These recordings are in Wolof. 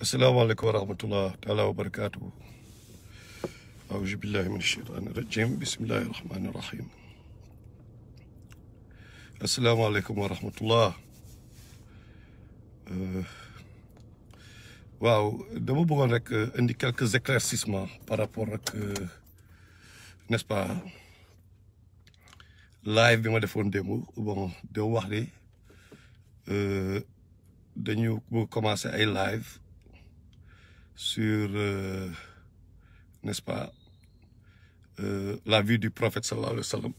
السلام عليكم ورحمة الله تعالى وبركاته. أعوذ بالله من الشيطان الرجيم. بسم الله الرحمن الرحيم. السلام عليكم ورحمة الله. waaw dama bëggoon rek indi quelques éclaircissements par rapport ak n'est-ce pas live bi ma defoon démb. Bon dama wax ni dañu commencé ay live sur n'est-ce pas la vie du prophète sallallahu alayhi wa sallam,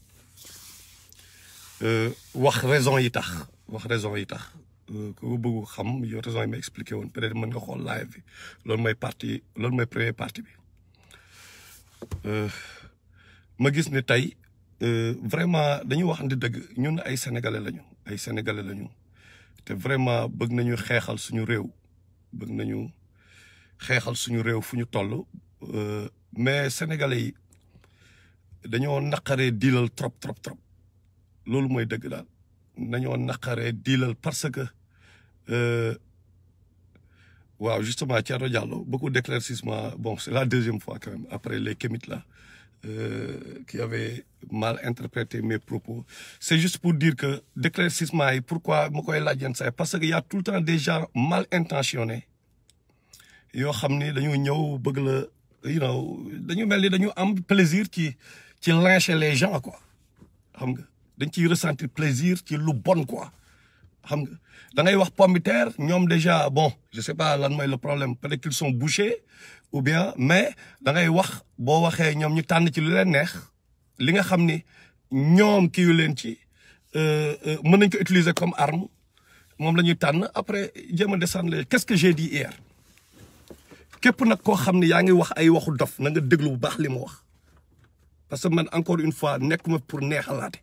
wax raison yi tax ku bëgg xam yow raison yi ma expliqué woon peut-être mën nga xool live bi loolu mooy première partie bi. ma gis ne tey vraiment dañu waxante dëgg, ñun ay sénégalais lañu te vraiment bëgg nañu xeexal suñu réew fu ñu toll, mais sénégalais yi dañoo naqaree diilal trop loolu mooy dëgg daal. nañoo naqaree diilal parce que waaw justement Thierno Diallo beaucoup d'éclaircissements. Bon, c'est la deuxième fois quand même après les kémites là qui avaient mal interprété mes propos. C'est juste pour dire que d'éclaircissement yi pourquoi ma koy laaj yenn saa parce que y a tout le temps des gens mal intentionnés yoo xam ni dañu ñëw bëgg la dañu mel ni dañu am plaisir ci lyncher les gens quoi, xam nga dañ ciy ressentir plaisir ci lu bon quoi, xam nga da ngay wax pomme de terre ñoom déjà bon je sais pas lan mooy le problème, peut-être qu'ils sont bouchés ou bien, mais da ngay wax boo waxee ñoom ñu tànn ci lu leen neex li nga xam ni ñoom kii yu leen ci mën nañ ko utiliser comme arme moom la ñuy tànn après jéem a descendre. Qu'est-ce que j'ai dit hier? képp nag koo xam ne yaa ngi wax ay waxu dof na nga déglu bu baax li ma wax, parce que man encore une fois nekkuma pour neexalaate.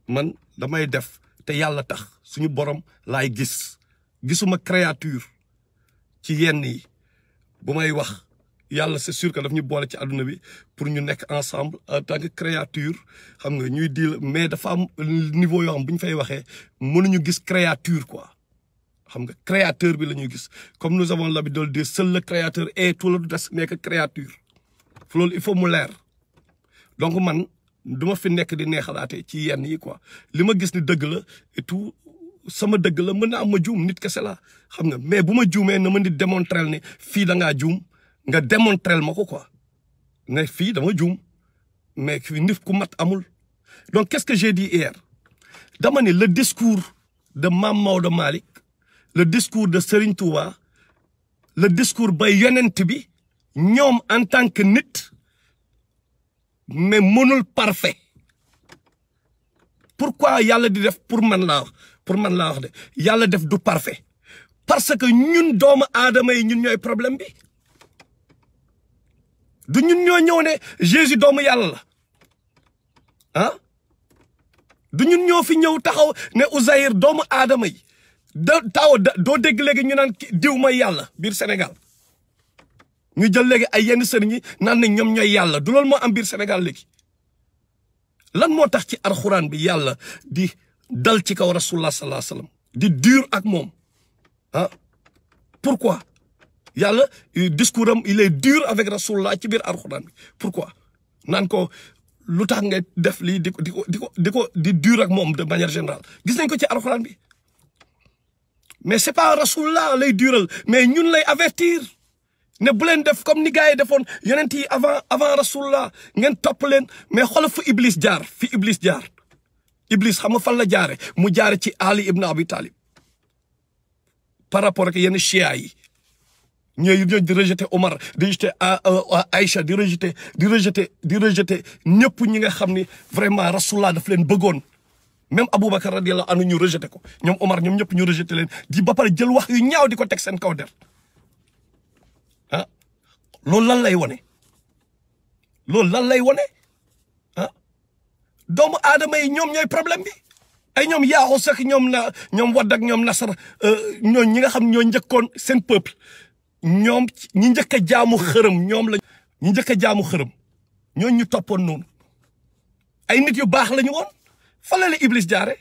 man damay def te yàlla tax suñu borom laay gisuma créature ci yenn yi. bu may wax yàlla c'est sûr que daf ñu boole ci àdduna bi pour ñu nekk ensemble en tant que créature, xam nga ñuy diil, mais dafa am niveau yoo xam bu ñu fay waxee mënuñu gis créature quoi, xam nga créateur bi la ñuy gis. Comme nous avons l'habitude de le dire, seul le créateur et tout le reste nekk créature. loolu il faut mu leer. Donc man duma fi nekk di neexalaate ci yenn yi quoi. li ma gis ni dëgg la et tout sama dëgg la, mën na am ma juum, nit kese la xam nga, mais bu ma juumee na mën di démontrer ni fii da ngaa juum nga démontrer ma ko quoi, ne fii dama juum, mais fii nit ku mat amul. Donc qu'est-ce que j'ai dit hier? dama ne le discours de Mame Maodo Malick, le discours de Serigne Touba, le discours ba yonent bi ñoom en tant que nit mais mënul parfait. Pourquoi yàlla di def pour man laa wax de yàlla def du parfait parce que ñun doomu aadama yi ñun ñooy problème bi. du ñun ñoo ñëw ne Jésus doomu yàlla la ah, du ñun ñoo fi ñëw taxaw ne Uzayr doomu aadama yi doo dégg léegi ñu naan diw mooy yàlla biir Sénégal. ñu jël léegi ay yenn sëriñ ñi naan ne ñoom ñooy yàlla. du loolu moo am biir Sénégal léegi. lan moo tax ci alxuraan bi yàlla di dal ci kaw rasulullah sallallahu alayhi wasallam di dur ak moom ah? Pourquoi yàlla discours am il est dur avec rasulullah ci biir alxuraan bi? Pourquoi naan ko lu tax nga def lii di dur ak moom de manière générale? Gis nañ ko ci alxuraan bi. mais c'est pas rasulullah lay dural, mais ñun lay avertir ne bu leen def comme ni gars yi defoon yonent yi avant rasulullah ngeen topp leen. mais xoolal fu Iblis jaar, Iblis xam nga fan la jaare? mu jaare ci Ali ibn Abi Talib par rapport ak yenn chia yi ñooy di rejeter Omar, di rejeter Aïcha, di rejeter ñëpp ñi nga xam ni vraiment rasulullah daf leen bëggoon. même Aboubacar radiyallahu anhu ñu rejeter ko, ñoom Omar ñoom ñëpp ñu rejeter leen di ba pare jël wax yu ñaaw di ko teg seen kaw der. loolu lan lay wone? ah doomu aadama yi ñoom ñooy problème bi. ay ñoom yaaxu sax ñoom Wade ak ñoom Nasar ñooñ ñi nga xam ñoo njëkkoon seen peuple, ñoom ñi njëkk a jaamu xërëm ñooñ ñu toppoon noonu. ay nit yu baax la ñu woon. fan la Iblis jaare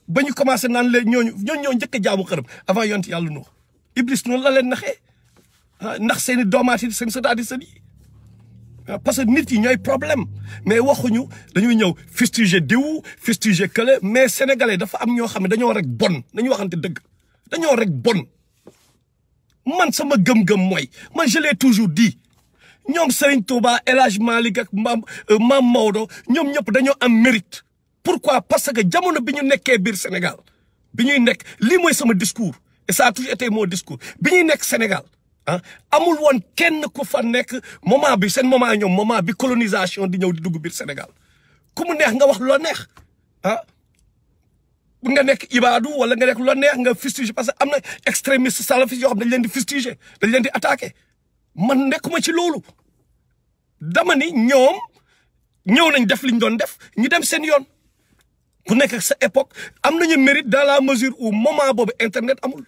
ba ñu commencé naan leen ñoo njëkk a jaamu xërëm avant yonent yàlla Nuux. Iblis noonu la leen naxee ndax seeni doomaat yi seen sëtaat yi parce que nit yi ñooy problème mais waxuñu dañuy ñëw fustiger diw fustiger kële mais sénégalais dafa am ñoo xam ne dañoo rek bon nañu waxante dëgg dañoo rek bon man sama gëm-gëm mooy man je l'ai toujours dit ñoom Serigne Touba El Hadj Malick ak Maam Maodo ñoom ñëpp dañoo am mérite. Pourquoi? Parce que jamono bi ñu nekkee biir Sénégal bi ñuy nekk lii mooy sama discours et ça a toujours été mon discours bi ñuy nekk Sénégal amul woon kenn ku fa nekk moment bi seen moment ñoom moment bi colonisation di ñëw di dugg biir Sénégal ku mu neex nga wax loo neex nga nekk ibaadu wala nga nekk loo neex nga fustiger parce que am na extrémiste salafiste yoo xam dañ leen di fustiger dañ leen di attaquer man nekkuma ci loolu dama ni ñoom ñëw nañ def li ñu doon def ñu dem seen yoon ku nekk ak sa époque am nañu mérite dans la mesure où moment boobu internet amul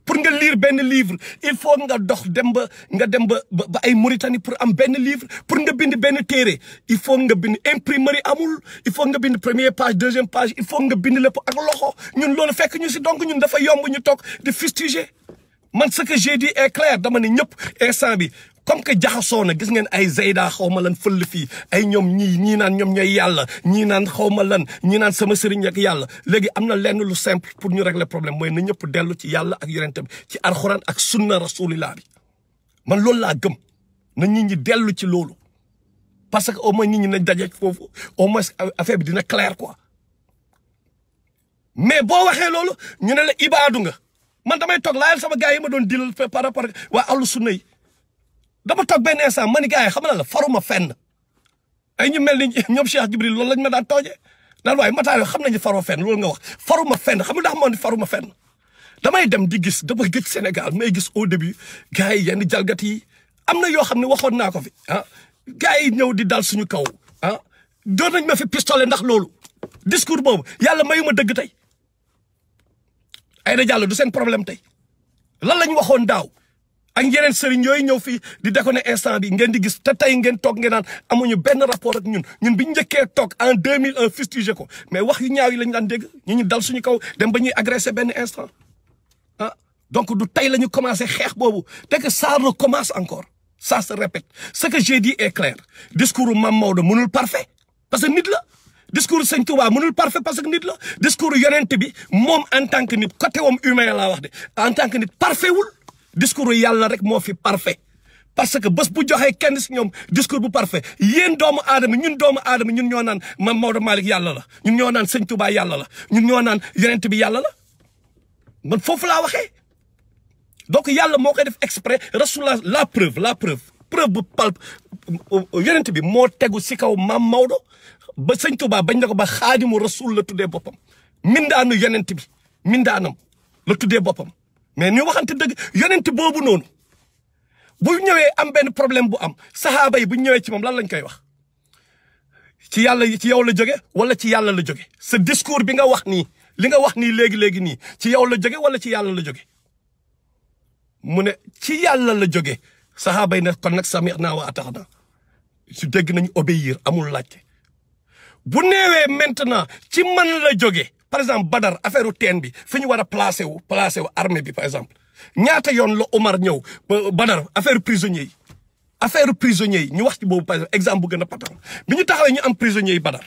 pour nga lire benn livre il faut nga dox dem ba ay Mauritanie pour am benn livre pour nga bind benn téere il faut nga bind imprimerie amul il faut nga bind première page deuxième page il faut nga bind lépp ak loxo ñun loolu fekk ñu si donc ñun dafa yomb ñu toog di fustiger man ce que j'ai dit est clair dama ne ñëpp instant bi comme que jaxasoo na gis ngeen ay Zeyda xaw ma lan fël fii ay ñoom ñii naan ñoom ñooy yàlla ñii naan xaw ma lan ñii naan sama sëriñ ak yàlla léegi am na lenn lu simple pour ñu régler problème mooy na ñëpp dellu ci yàlla ak yonentam ci alxuraan ak sunna rasulillah bi man loolu laa gëm na nit ñi dellu ci loolu parce que au moins nit ñi nañ daje foofu au moins affaire bi dina clair quoi mais boo waxee loolu ñu ne la ibaadu nga man damay toog laajal sama gars yi ma doon dilal par rapport ak waa ahlu sunna yi dama toog benn instant ma ni gars yi xam na la faruma fenn ay ñu mel ni ñoom Cheikh Jibril loolu lañ ma daan tooje naan waaye mataa yoo xam nañu faroo fenn loolu nga wax faruma fenn xam nga ndax moo ni faruma fenn damay dem di gis dama gëj Sénégal may gis au début gars yi yenn jalgat yi am na yoo xam ne waxoon naa ko fi gars yi ñëw di dal suñu kaw doon nañ ma fi pistolet ndax loolu discours boobu yàlla mayu ma dëgg tey Aïda Diallo du seen problème tey lan lañ waxoon daaw ak yeneen sëriñ yooyu ñëw fii di déconner instant bi ngeen di gis te tey ngeen toog ngeen naan amuñu benn rapport ak ñun bi ñu njëkkee toog en 2001 fustigé ko mais wax yu ñaaw yi lañ daan dégg ñu dal suñu kaw dem ba ñuy agressé benn instant donc du tey la ñu commencé xeex boobu te que ça recommence encore ça se répète ce que j'ai dit est clair discours Mame Maodo mënul parfait parce que nit la discours Sëñ Touba mënul parfait parce que nit la discours yonent bi moom en tant que nit côté wam humain laa wax de en tant que nit parfait wul discours yàlla rek moo fi parfait parce que bés bu joxee kenn si ñoom discours bu parfait yéen doomu aadama ñun ñoo naan Mame Maodo Malick yàlla la ñun ñoo naan Sëñ Touba yàlla la ñun ñoo naan yonent bi yàlla la man foofu laa waxee donc yàlla moo koy def exprès rasulullah la preuve bu palp yonent bi moo tegu si kaw Mame Maodo ba Sëñ Touba bañ na ko ba xaadimu rasul la tuddee boppam mindaanu yonent bi mindaanam la tuddee boppam mais ñu waxante dëgg yonent boobu noonu bu ñëwee am benn problème bu am saxaaba yi bu ñëwee ci moom lan lañ koy wax ci yàlla ci yow la jóge wala ci yàlla la jóge sa discours bi nga wax nii li nga wax nii léegi nii ci yow la jóge wala ci yàlla la jóge mu ne ci yàlla la jóge saxaaba yi ne kon nag sami'na wa ata'na su dégg nañu obéir amul laajte bu neewee maintenant ci man la jóge par exemple Badar affaire teen bi fi ñu war a placé wu armée bi par exemple ñaata yoon la Omar ñëw Badar affaire prisonniers yi ñu wax ci boobu par exemple exemple bu gën a patam bi ñu taxawee ñu am prisonniers yi Badar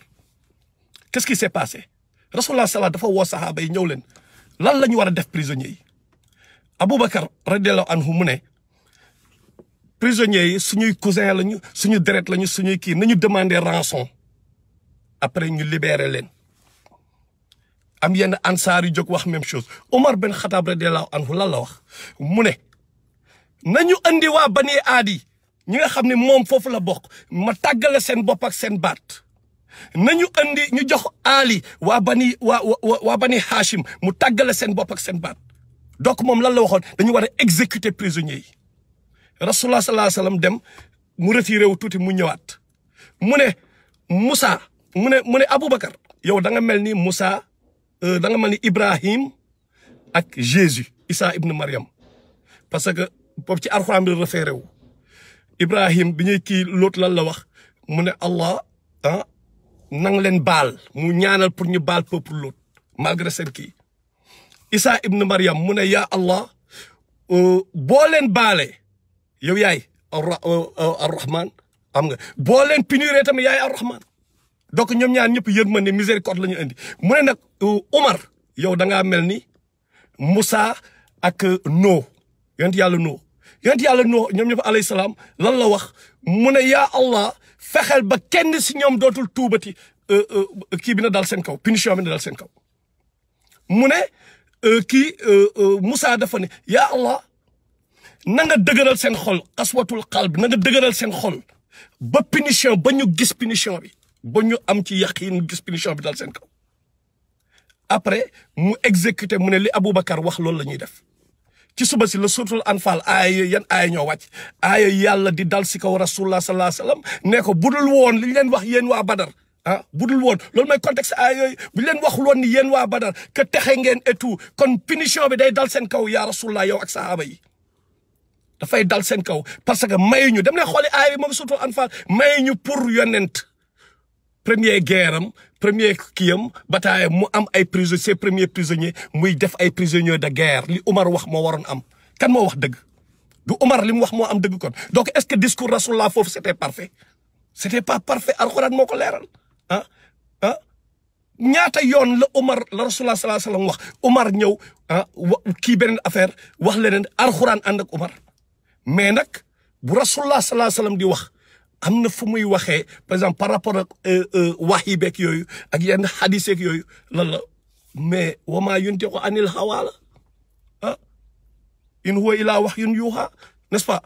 qu'est-ce qui s'est passé Rasulullah sallallahu dafa woo saxaaba yi ñëw leen lan la ñu war a def prisonniers yi Aboubacar radiyallahu anhu mu ne prisonniers yi suñuy cousin lañu suñu deret lañu suñuy kii nañu demander rançon après ñu libérer leen am yenn ansaar yu jóg wax même chose Omar ben Khattab radiyallahu anhu lan la wax mu ne nañu andi waa Bani Aadi ñi nga xam ne moom foofu la bokk ma tàggale seen bopp ak seen baat nañu andi ñu jox Ali waa Bani Hashim mu tàggale seen bopp ak seen baat donc moom lan la waxoon dañu war a exécuter prisonniers yi Rasulullah sallallahu alayhi wasallam dem mu retiré wu tuuti mu ñëwaat mu ne Moussa mu ne Aboubacar yow da nga mel ni Moussa da nga mel ni Ibrahim ak Jésus Isa ibn Maryam parce que boobu ci Alxuraan bi référé wu Ibrahim bi ñuy kii l'autre lan la wax mu ne Allah nang leen baal mu ñaanal pour ñu baal peuple l'autre malgré seen kii Isa ibn Maryam mu ne yaa Allah boo leen baalee yow yaay ar-Rahman am nga boo leen puniree tamit yaay ar-Rahman donc ñoom ñaar ñëpp yërmande miséricorde la ñu indi mu ne nag Omar yow da ngaa mel ni Moussa ak Noo yonent yàlla Noo ñoom ñëpp alayhi salaam lan la wax mu ne yaa Allah fexeel ba kenn si ñoom dootul tuubati kii bi na dal seen kaw punition bi na dal seen kaw mu ne Moussa dafa ne yaa Allah na nga dëgëral seen xol qaswatul qalb na nga dëgëral seen xol ba punition ba ñu gis punition bi ba ñu am ci yaqin gis punition bi dal seen kaw après mu exécuté mu ne li Aboubacar wax loolu la ñuy def ci suba si la suratul Anfal aaya yan aaya ñoo wàcc aaya yàlla di dal si kaw rasulullah sallallahu alayhi wasallam ne ko budul woon li ñu leen wax yéen waa Badar budul woon loolu mooy contexte aaya yooyu bu ñu leen waxul woon ni yéen waa Badar que texe ngeen et tout kon punition bi day dal seen kaw yaa rasulullah yow ak sahaaba yi dafay dal seen kaw parce que mayuñu dem leen xooli aaya bi moom suratul Anfal mayuñu pour yonent premier guerre am premier kiyam bataille mu am ay prisonniers ses premiers prisonniers muy def ay prisonniers de guerre li Umar wax moo waroon am kan moo wax dëgg du Umar li mu wax moo am dëgg kon donc est-ce que discours rasulullah foofu c'était parfait c'était pas parfait alxuraan moo ko leeral ñaata yoon la Umar la rasulullah sallallahu alayhi wasallam wax Umar ñëw kii beneen affaire wax leneen alxuraan ànd ak Umar mais nag bu rasulullah sallallahu alayhi wasallam di wax am na fu muy waxee par exemple par rapport ak wax yi beeg yooyu ak yenn xadis yeeg yooyu lan la mais wama yuntiqu anil hawa la in huwa illa wahyun yuha n'est-ce pas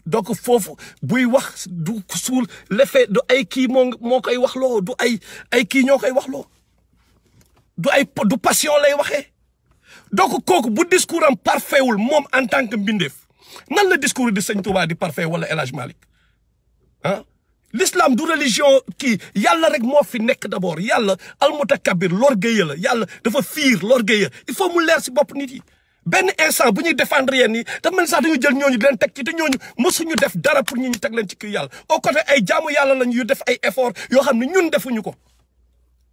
donc foofu buy wax du suul l'effet du ay kii moo koy wax loo du ay kii ñoo koy wax loo du passion lay waxee donc kooku bu discours am parfait wul moom en tant que mbindeef nan la discours di Sëñ Tuubaa di parfait wala El Hadj Malick l'islam du religion kii yàlla rek moo fi nekk d'abord yàlla almutakabir l'orgueilleux la yàlla dafa fiir l'orgueilleux il faut mu leer si bopp nit yi benn instant bu ñuy défendre yéen nii dafa mel sax dañu jël ñooñu di leen teg ci te ñooñu mësuñu def dara pour ñu teg leen ci kii yàlla au côté ay jaamu yàlla lañu yu def ay effort yoo xam ne ñun defuñu ko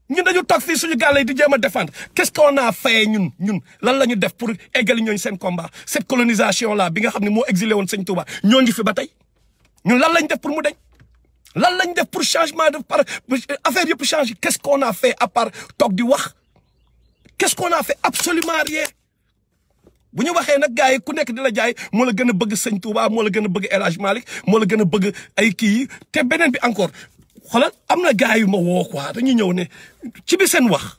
ñun dañu toog fii suñu gàll yi di jéem a défendre qu'est-ce qu'on a fait ñun lan la ñu def pour eggali ñooñu seen combat cette colonisation là bi nga xam ne moo exilé woon Sëñ Tuubaa ñoo ngi fi ba tey ñun lan lañ def pour mu deñ lan lañ def pour changement de par affaire yëpp changer qu'est-ce qu'on a fait à part toog di wax qu'est-ce qu'on a fait absolument rien bu ñu waxee nag gars yi ku nekk di la jaay moo la gën a bëgg Sëñ Tuubaa moo la gën a bëgg El Hadj Malick moo la gën a bëgg ay kii yi te beneen bi encore xoolal am na gars yu ma woo quoi dañuy ñëw ne ci bi seen wax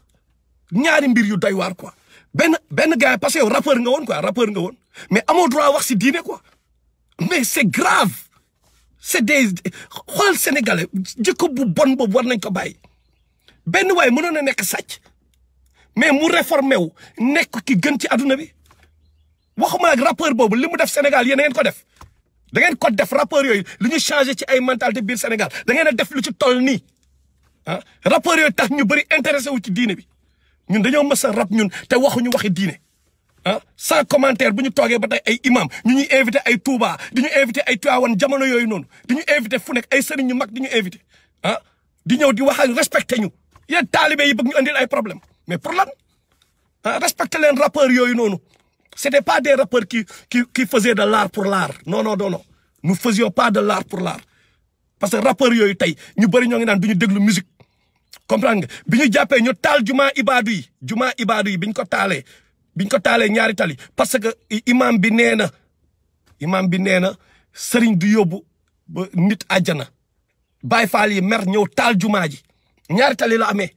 ñaari mbir yu doy waar quoi benn gars parce que yow rappeur nga woon mais amoo droit wax si diine quoi mais c'est grave c'est des xoolal sénégalais jikko bu bon boobu war nañ ko bàyyi benn waay mënoon na nekk sàcc mais mu réformé wu nekk ki gën ci adduna bi waxuma nag rappeur boobu li mu def Sénégal yéen a ngeen ko def da ngeen ko def rappeur yooyu li ñu changé ci ay mentalité biir Sénégal da ngeen a def lu ci toll nii rappeur yooyu tax ñu bëri intéressé wu ci diine bi ñun dañoo mës a rap ñun te waxuñu waxi diine sans commentaire bu ñu toogee ba tey ay imam ñu ñuy invité ay Touba di ñu invité ay Tivaouane jamono yooyu noonu di ñu invité fu nekk ay sëriñ ñu mag di ñu invité di ñëw di wax ak respecté ñu yéen taalibe yi bëgg ñu andil ay problème mais pour lan respecté leen rappeurs yooyu noonu c'était pas des rappeurs qui faisaient de l'art pour l'art non nous faisions pas de l'art pour l'art parce que rappeurs yooyu tey ñu bëri ñoo ngi naan du ñu déglu musique comprendre nga bi ñu jàppee ñu taal jumaa ibaadu yi bi ñu ko taalee ñaari tali parce que imam bi nee na sëriñ du yóbbu ba nit àjjana Baay Faal yi mer ñëw taal jumaa ji ñaari tali la amee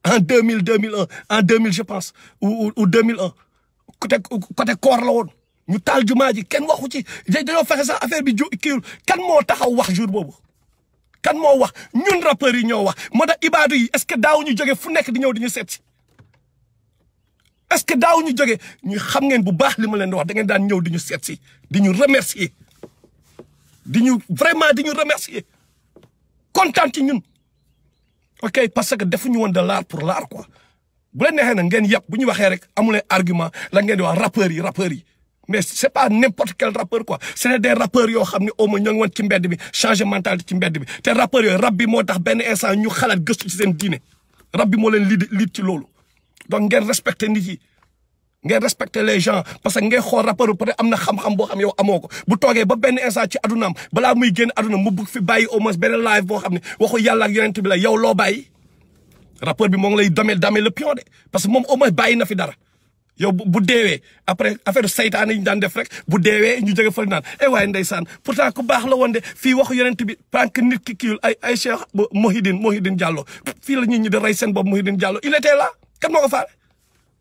en 2001 en 2000 je pense ou 2001 côté koor la woon ñu taal jumaa ji kenn waxu ci dañoo fexe sax affaire bi kiiwul kan moo taxaw wax jour boobu kan moo wax ñun rappeurs yi ñoo wax moo tax ibaadu yi est-ce que daaw ñu jóge fu nekk di ñëw di ñu seet si est-ce que daaw ñu jóge ñu xam ngeen bu baax li ma leen di wax da ngeen daan ñëw di ñu seet si di ñu remercier vraiment di ñu remercier kontaan ci ñun ok parce que defuñu woon de l'art pour l'art quoi bu leen neexee nag ngeen yàpp bu ñu waxee rek amuleen argument la ngeen di wax rappeurs yi mais c'est pas n'importe quel rappeur quoi c'est des rappeurs yoo xam ne au moins ñoo ngi woon ci mbedd bi changer mentalité ci mbedd bi te rappeurs yooyu rab bi moo tax benn instant ñu xalaat gëstu ci seen diine rab bi moo leen liit ci loolu donc ngeen respecté nit yi ngay respecter les gens parce que ngay xool rapport peut-être am na xam-xam boo xam yow amoo ko bu toogee ba benn instant ci adunaam balaa muy génn aduna mu bëgg fi bàyyi au moins benn live boo xam ne waxu yàlla ak yonent bi la yow loo bàyyi rapport bi moo ngi lay damee le pion de parce que moom au moins bàyyi na fi dara yow bu deewee après affaire saytaane yi ñu daan def rek bu deewee ñu jóge fa naan waaye ndeysaan pourtant ku baax la woon de fii waxu yonent bi parce que nit ki kiiwul ay Cheikh Mouhidine Diallo fii la nit ñi di rey seen bopp Mouhidine Diallo il était là kan moo ko faale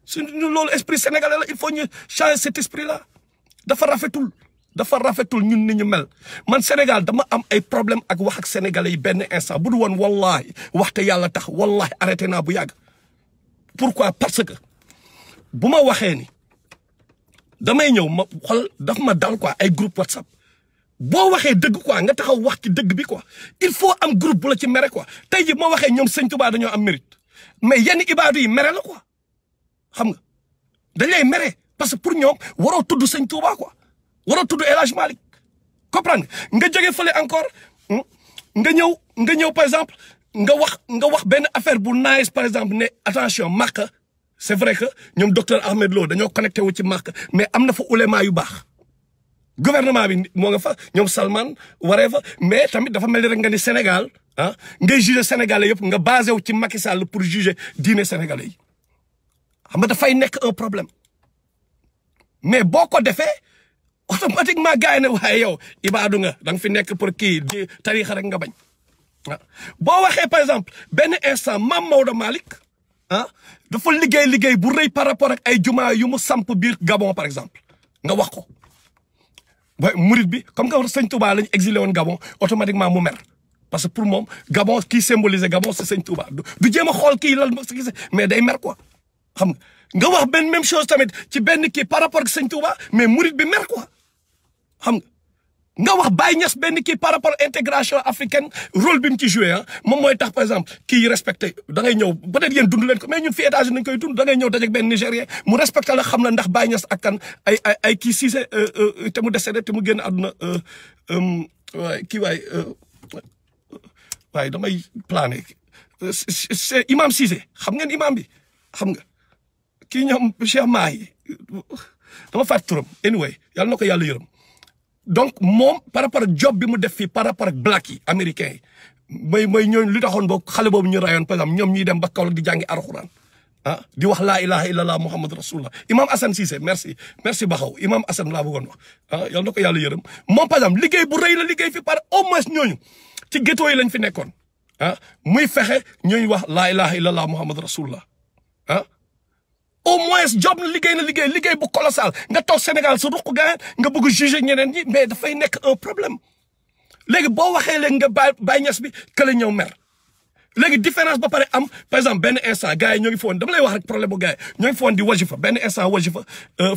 suñu loolu esprit sénégalais la il faut ñu changer cet esprit là dafa rafetul ñun ni ñu mel man Sénégal dama am ay problème ak wax ak sénégalais yi benn instant bu du woon wallahi waxte yàlla tax wallahi arrêté naa bu yàgg pourquoi parce que bu ma waxee ni damay ñëw ma xool daf ma dal quoi ay groupe WhatsApp boo waxee dëgg quoi nga taxaw wax ci dëgg bi quoi il faut am groupe bu la ci mere quoi tey ji moo waxee ñoom sëñ Touba dañoo am mérite mais yenn ibaadu yi mere la quoi xam nga dañ lay mere parce que pour ñoom waroo tudd sëñ Touba quoi waroo tudd El Hadj Malick comprendre nga jóge fële encore nga ñëw par exemple nga wax benn affaire bu nice par exemple ne attention Makka c'est vrai que ñoom docteur Ahmed Lo dañoo connecté wu ci Makka mais am na fa ulema yu baax gouvernement bi moo nga fa ñoom Salman waree fa mais tamit dafa mel ni rek nga ni Sénégal ah ngay juger sénégalais yëpp nga basé wu ci Macky Sall pour juger diine sénégalais yi xam nga dafay nekk un problème mais boo ko defee automatiquement gars yi ne waaye yow ibaadu nga da nga fi nekk pour kii di tarixa rek nga bañ ah boo waxee par exemple benn instant Mame Maodo Malick ah dafa liggéey bu rëy par rapport ak ay jumaa yu mu samp biir Gabon par exemple nga wax ko waaye murid bi comme que sëñ Touba lañu exilé woon Gabon automatiquement mu mer parce que pour moom Gabon kii symboliser Gabon c'est sëñ Touba du jéem a xool kii lan mais day mer quoi xam nga wax benn même chose tamit ci benn kii par rapport ak sëñ Touba mais murid bi mer quoi xam nga wax Baye Niass benn kii par rapport intégration africaine rôle bi mu ci joué ah moom mooy tax par exemple kii respecté da ngay ñëw peut-être yéen dund leen ko mais ñun fii États-Unis nañ koy dund da ngay ñëw dajeeg benn Nigérien mu respecté la xam na ndax Baye Niass ak kan ay kii Cissé te mu décédé te mu génn àdduna waay kii waaye damay plané c'est imam Cissé xam ngeen imam bi xam nga kii ñoom Cheikh Mahi dama fàtt turam anyway yàlla na ko yàlla yërëm donc moom par rapport ak job bi mu def fii par rapport ak black yi américains yi mooy ñooñu li taxoon boobu xale boobu ñu rayoon par exemple ñoom ñuy dem ba Kaolack di jàngi alxuraan ah di wax laa ilaha illallah muhammad rasulullah imam Assane Cissé merci Baxaw imam Assane laa bëggoon wax ah yal na ko yàlla yërëm moom par exemple liggéey bu rëy la liggéey fi par au moins ñooñu ci ghetto yi lañ fi nekkoon ah muy fexe ñooñu wax laa ilaha illallah muhammad rasulullah ah au moins job na liggéey bu colossal nga toog Sénégal sa ruq gaan nga bëgg juger ñeneen ñi mais dafay nekk un problème léegi boo waxee léegi nga Baye Niass bi kële ñëw mer léegi différence ba pare am par exemple benn instant gars yi ñoo ngi fa woon dama lay wax rek problème bu gars yi ñoo ngi fa woon di wajifa benn instant wajifa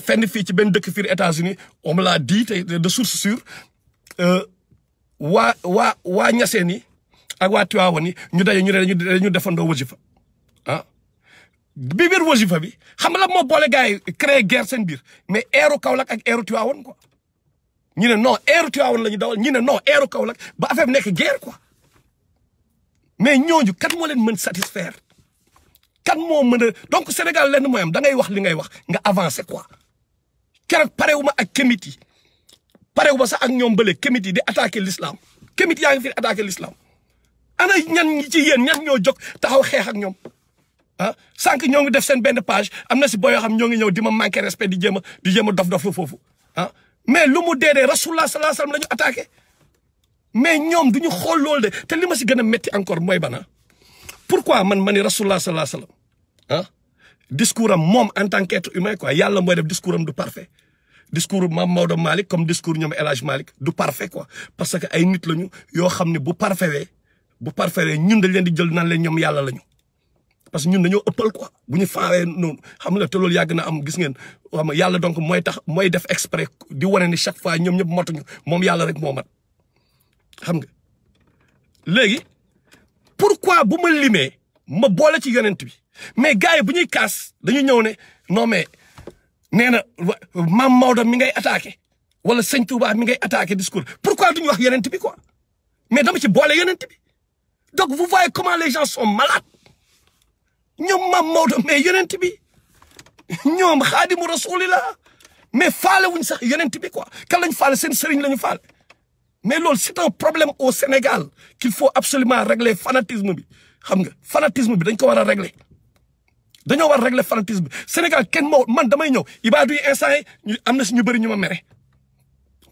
fenn fii ci benn dëkk fii États-Unis on me l'a dit de source sûre waa Niassène yi ak waa Tivaouane yi ñu daje ñu defandoo wajifa ah bi biir wajifa bi xam nga la moo boole gars yi créé guerre seen biir mais eeru Kaolack ak eeru Tivaouane quoi ñu ne non eeru Tivaouane la ñu dawal ñu ne non eeru Kaolack ba affaire bi nekk guerre quoi mais ñooñu kat moo leen mën satisfaire kan moo mën a donc Sénégal lenn mooy am da ngay wax li ngay wax nga avancer quoi keroog parewuma ak kémit yi parewuma sax ak ñoom bële kémit yi di attaquer l'islam kémit yaa ngi fi attaquer l'islam ana ñan ñi ci yéen ñan ñoo jóg taxaw xeex ak ñoom ah sànq ñoo ngi def seen benn page am na si boo yoo xam ñoo ngi ñëw di ma manquer respect di jéem a dof foofu ah mais lu mu dee rasulullah sallallahu alayhi wasallam la ñu attaqué mais ñoom du ñu xool loolu de te li ma si gën a métti encore mooy bana pourquoi man ma ni rasulullah sallallahu alayhi wasallam ah discours am moom en tant qu'être humain quoi yàlla mooy def discours am du parfait discours Mame Maodo Malick comme discours ñoom El Hadj Malick du parfait quoi parce que ay nit lañu yoo xam ne bu parfait ñun dañ leen di jël naan leen ñoom yàlla lañu. parce que ñun dañoo ëppal quoi bu ñu faawee noonu xam nga te loolu yàgg na am gis ngeen xam nga yàlla donc mooy def exprès di wane ni chaque fois ñoom ñëpp motuñu moom yàlla rek moo mat xam nga léegi pourquoi bu ma limee ma boole ci yonent bi mais gars yi bu ñuy kaas dañu ñëw ne non mais nee na Mame Maodo mi ngay attaqué wala Sëñ Touba mi ngay attaqué discours pourquoi duñu wax yonent bi quoi mais dama ci boole yonent bi donc vous voyez comment les gens sont malades ñoom Mame Maodo mais yonent bi ñoom xaadimu rasulillah mais faale wuñ sax yonent bi quoi kan lañ faale seen sëriñ lañu faale mais loolu c'est un problème au Sénégal qu'il faut absolument régler fanatisme bi xam nga fanatisme bi dañ ko war a régler dañoo war a régler fanatisme bi Sénégal kenn moo man damay ñëw ibaadu yi instant yi am na si ñu bëri ñu ma mere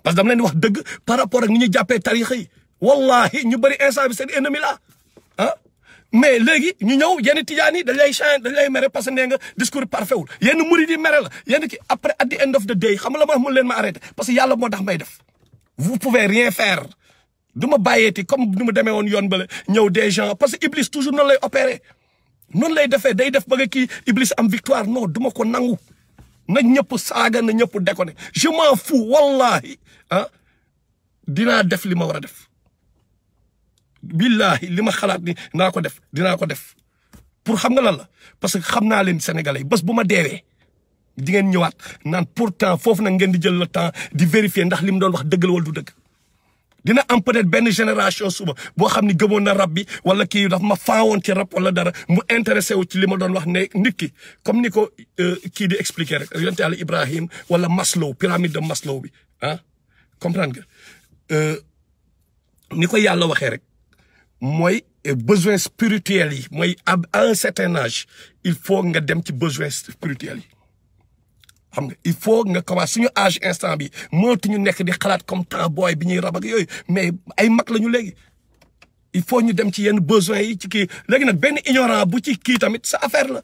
parce que dama leen di wax dëgg par rapport ak ni ñuy jàppee tarixa yi wallahi ñu bëri instant bi seen ennemi la ah mais léegi ñu ñëw yenn tijaan yi dañ lay mere parce que nee nga discours parfait wul yenn murid yi mere la yenn ki après at the end of the day xam nga la ma mun leen ma arrêté parce que yàlla moo tax may def vous pouvez rien faire du ma bàyyeeti comme du ma demee woon yoon bale ñëw des gens parce que Iblis toujours noonu lay opérer noonu lay defee day def ba nga kii Iblis am victoire non du ma ko nangu na ñëpp saaga na ñëpp déconné je m'en fous wallahi ah dinaa def li ma war a def billahi li ma xalaat ni naa ko def dinaa ko def pour xam nga lan la parce que xam naa leen sénégalais yi bés bu ma deewee di ngeen ñëwaat naan pourtant foofu nag ngeen di jël le temps di vérifier ndax li mu doon wax dëgg la wala du dëgg dina am peut-être benn génération suba boo xam ni gëmoon na rab bi wala kii daf ma faawoon ci rab wala dara mu intéressé wu ci li ma doon wax ne nit ki comme ni ko kii di expliquer rek yonent Yàlla Ibrahim wala Maslow pyramide de Maslow bi ah comprendre nga ni ko yàlla waxee rek mooy besoin spirituel yi mooy à un certain âge il faut nga dem ci besoin spirituel yi xam nga il faut nga commencé suñu âge instant bi mënatuñu nekk di xalaat comme temps booy bi ñuy rab ak yooyu mais ay mag lañu léegi il faut ñu dem ci yenn besoins yi ci kii léegi nag benn ignorant bu ci kii tamit sa affaire la